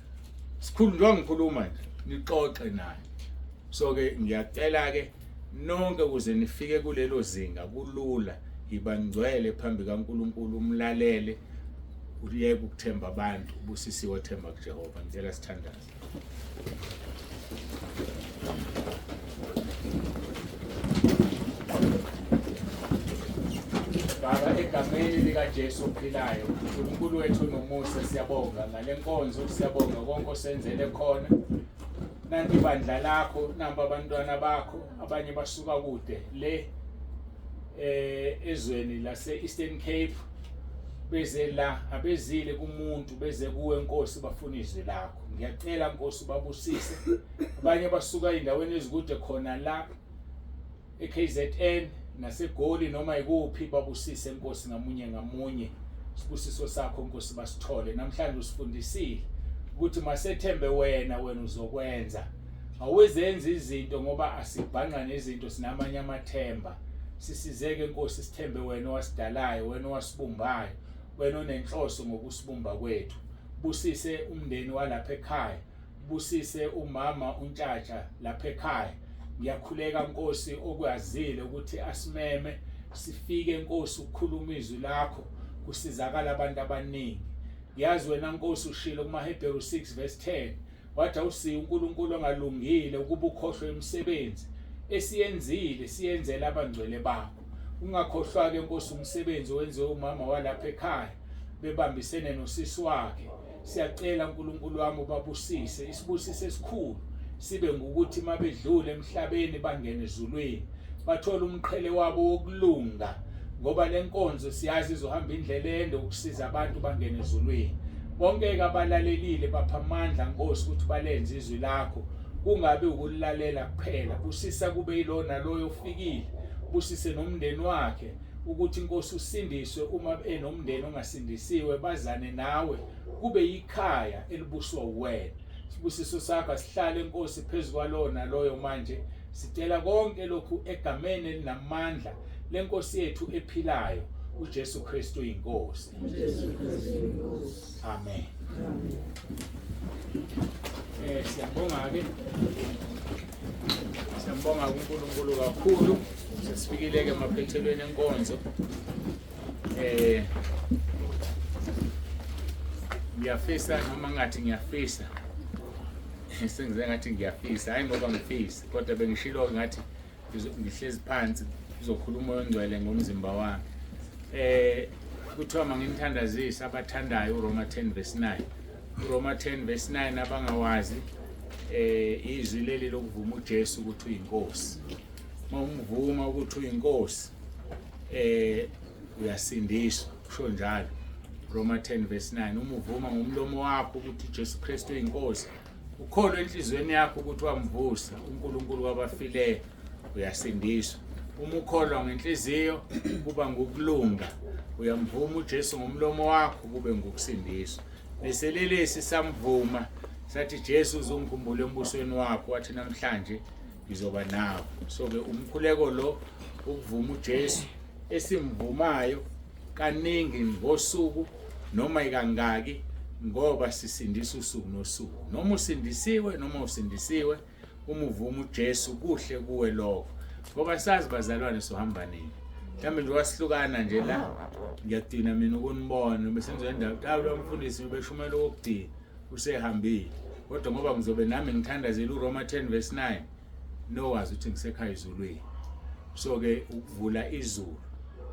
Sikhulu njengoba ngikhuluma nje, nixoxe naye. So ke ngiyacela ke nonke ukuze nifike kulelo zinga kulula, yiba ngcwele phambi kaNkulunkulu, umlalele, uyeke ukuthemba abantu. Ubusisiwe themba kuJehova. Ngicela sithandaze. Baba, egameni likaJesu ophilayo, uNkulunkulu wethu nomusa, siyabonga ngale nkonzo, siyabonga konke osenzele khona. Nanti ibandla lakho, namba abantwana bakho, abanye basuka kude le ezweni lase Eastern Cape, beze la, abezile kumuntu, beze kuwe Nkosi, bafuna izwi lakho. Ngiyacela Nkosi ubabusise. Abanye basuka endaweni ezikude khona la eKZN naseGoli noma ikuphi, babusise Nkosi ngamunye ngamunye. Sibusiso sakho Nkosi basithole. Namhlanje usifundisile ukuthi masethembe wena, wena uzokwenza. Awezenza izinto ngoba asibhanqa nezinto, sinamanye amathemba. Sisizeke Nkosi, sithembe wena owasidalayo, wena owasibumbayo, wena onenhloso ngokusibumba kwethu. Busise umndeni walapha ekhaya, busise umama uNtshatsha lapha ekhaya. Ngiyakhuleka Nkosi okwazile ukuthi asimeme sifike Nkosi ukukhuluma izwi lakho, kusizakala abantu abaningi. Ngiyazi wena Nkosi ushilo kumaHebheru 6 verse 10, wathi awusiyo uNkulunkulu ongalungile ukuba ukhohlwe imisebenzi esiyenzile, siyenzela abangcwele bakho. Ungakhohlwa ke Nkosi umsebenzi owenziwe umama walapha ekhaya bebambisene nosisi wakhe. Siyacela uNkulunkulu wami ubabusise, isibusiso esikhulu sibe ngukuthi mabedlule emhlabeni bangene ezulwini, bathole umqhele wabo wokulunga, ngoba lenkonzo siyazi izohamba indlela ende ukusiza abantu bangene ezulwini. Bonke abalalelile bapha amandla Nkosi ukuthi balenze izwi lakho, kungabi ukulilalela kuphela. Busisa kube yilona loyo ofikile, busise nomndeni wakhe ukuthi Nkosi usindiswe, uma enomndeni ongasindisiwe bazane nawe, kube yikhaya elibuswa uwena. Sibusiso sakho asihlale Nkosi phezu kwalona loyo manje. Sicela konke lokhu egameni elinamandla lenkosi yethu ephilayo uJesu Kristu inkosi. uJesu Kristu inkosi. Amen. Siyabonga ke. Siyambonga kuNkulunkulu kakhulu. Sesifikile ke emaphethelweni enkonzo. Ngiyafisa noma ngathi ngiyafisa. Sengize ngathi ngiyafisa, hayi ngoba ngifisa, kodwa bengishilo ngathi ngihlezi phansi kuzokhuluma oyongcwele ngomzimba wami. Kuthiwa manginithandazise abathandayo uRoma 10 verse 9. uRoma 10 verse 9 abangawazi izwi leli lokuvuma uJesu ukuthi uyinkosi. Mawumvuma ukuthi uyinkosi uyasindiswa, kusho njalo Roma 10 verse 9. Uma uvuma ngomlomo wakho ukuthi uJesu Kristu uyinkosi, ukholwe enhliziyweni yakho ukuthi wamvusa uNkulunkulu kwabafileyo, uyasindiswa. Uma ukholwa ngenhliziyo kuba ngukulunga, uyamvuma uJesu ngomlomo wakho kube ngukusindiswa. Leselelesi samvuma sathi Jesu uzongikhumbula embusweni wakho, wathi namhlanje ngizoba nawe. So ke umkhuleko lo ukuvuma uJesu esimvumayo kaningi ngosuku noma ikangaki, ngoba sisindisa usuku nosuku. Noma usindisiwe noma usindisiwe, uma uvuma uJesu kuhle kuwe lokho, ngoba sazi bazalwane sohamba nini. Mhlawumbe nje wasihlukana nje la, ngiyagcina mina ukunibona bese ngizoyenda lo mfundisi ubeshumela okugcina usehambile, kodwa ngoba ngizobe nami ngithandazela uRoma 10 verse 9 nowazi ukuthi ngisekhaya ezulwini. So ke ukuvula izulu,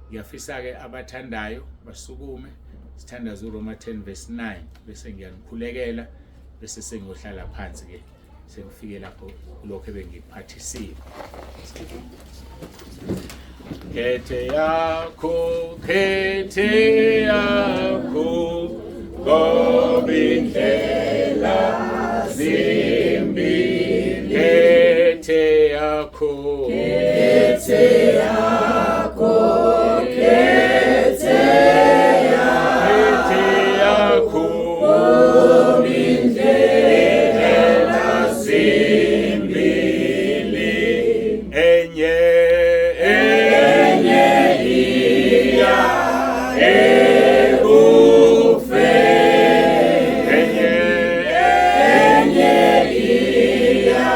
ngiyafisa ke abathandayo basukume sithandaze uRoma 10 verse 9 bese ngiyanikhulekela, bese sengiyohlala phansi ke sengifike lapho kulokho ebengiphathisiwe. Khethe yakho, khethe yakho, ngoba indlela zimbili. Khethe yakho, khethe yakho, khethe yakho, ngoba indlela zimbili. Enye enye iya ekufeni, enye enye iya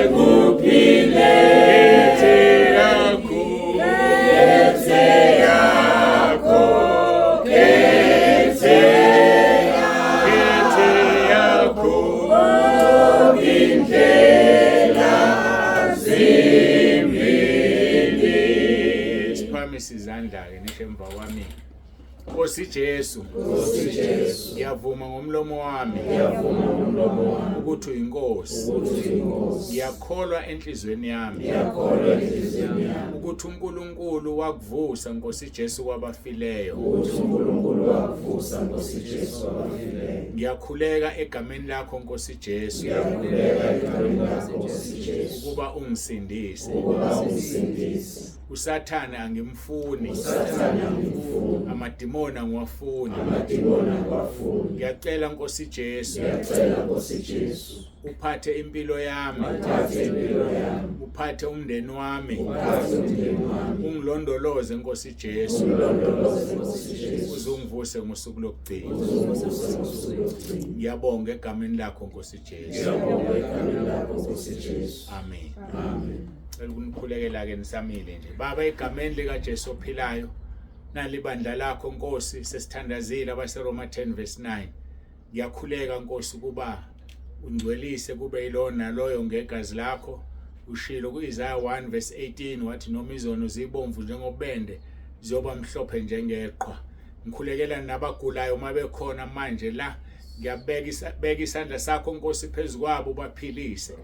ekuphileni. Khethe yakho, khethe yakho, khethe khethe yakho, indlela zimbili. Siphakamise izandla ke nisho emva kwami. Nkosi Jesu, Nkosi Jesu, ngiyavuma ngomlomo wami ngiyavuma ngomlomo wami ukuthi uyinkosi. ukuthi uyinkosi. Ngiyakholwa enhliziyweni yami Ngiyakholwa enhliziyweni yami ukuthi uNkulunkulu wakuvusa Nkosi Jesu kwabafileyo. ukuthi uNkulunkulu wakuvusa Nkosi Jesu kwabafileyo. Ngiyakhuleka egameni lakho Nkosi Jesu Ngiyakhuleka egameni lakho Nkosi Jesu ukuba ungisindise. ukuba ungisindise. uSathane angimfuni, uSathane angimfuni, amadimoni angiwafuni, amadimoni angiwafuni. Ngiyacela Nkosi Jesu, ngiyacela Nkosi Jesu, uphathe impilo yami, uphathe impilo yami, uphathe umndeni wami, uphathe umndeni wami, ungilondoloze Nkosi Jesu, ungilondoloze Nkosi Jesu, uzungivuse ngosuku lokugcina. Uzungivuse ngosuku lokugcina. Ngiyabonga egameni lakho Nkosi Jesu, ngiyabonga egameni lakho Nkosi Jesu. Amen. Amen. Cela ukunikhulekela ke nisamile nje. Baba, egameni lika Jesu ophilayo, nali bandla lakho Nkosi, sesithandazile abaseRoma 10 verse 9. Ngiyakhuleka Nkosi ukuba ungcwelise kube yilona loyo ngegazi lakho. Ushilo kuIsaiah 1 verse 18 wathi noma izono zibomvu njengobende ziyoba mhlophe njengeqhwa. Ngikhulekela nabagulayo uma bekhona manje la, ngiyabeka isandla sakho Nkosi phezu kwabo baphilise.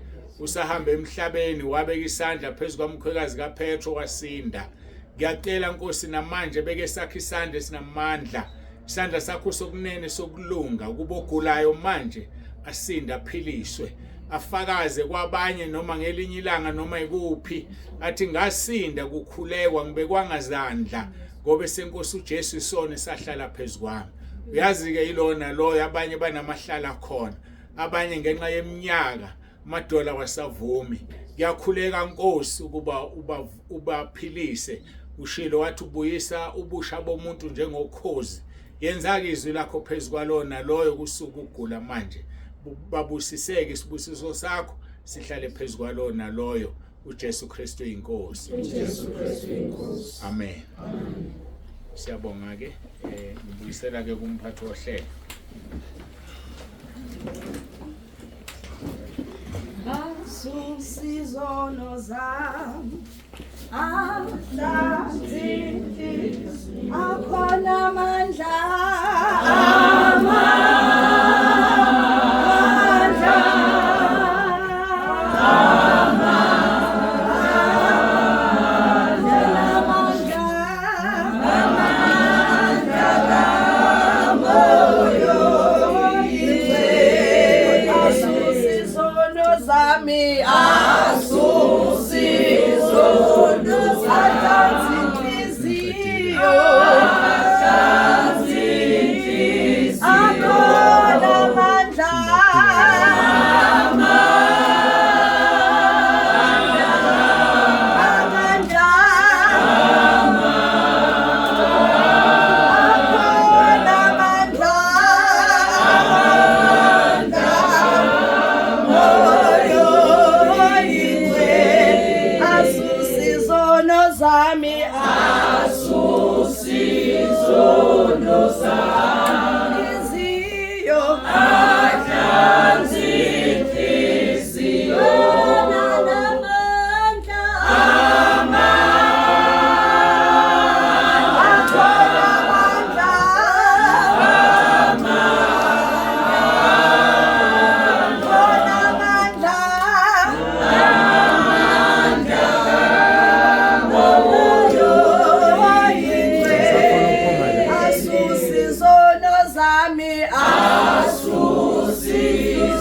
Usahamba emhlabeni wabeka isandla phezu kwamkhwekazi kaPetro wasinda. Ngiyacela Nkosi namanje beke sakho isandla esinamandla, isandla sakho sokunene sokulunga kuba ogulayo manje asinda aphiliswe, afakaze kwabanye noma ngelinye ilanga noma ikuphi, athi ngasinda kukhulekwa ngibekwanga zandla ngoba senkosi uJesu isona sahlala phezukwami. Uyazi ke ilona loyo, abanye banamahlala khona, abanye ngenxa yeminyaka amadola wasavumi. Ngiyakhuleka Nkosi ukuba ubaphilise. Ushilo wathi ubuyisa ubusha bomuntu njengokhozi. Yenza-ke izwi lakho phezu kwalona loyo kusuka ukugula manje. Babusiseke, isibusiso sakho sihlale phezu kwalona loyo. uJesu Kristu inkosi. uJesu Kristu inkosi. Amen. Siyabonga ke, ngibuyisela ke kumphathi wohlelo. Asusizono zami, ahlanzi akhona amandla, amandla, amandla, amandla kamoyo asusizono zami, asusizono ahlanzi inhliziyo, akhona amandla, amandla, akhona amandla, moyo oyingcwele asusizono zami, asusizono zami, inhliziyo.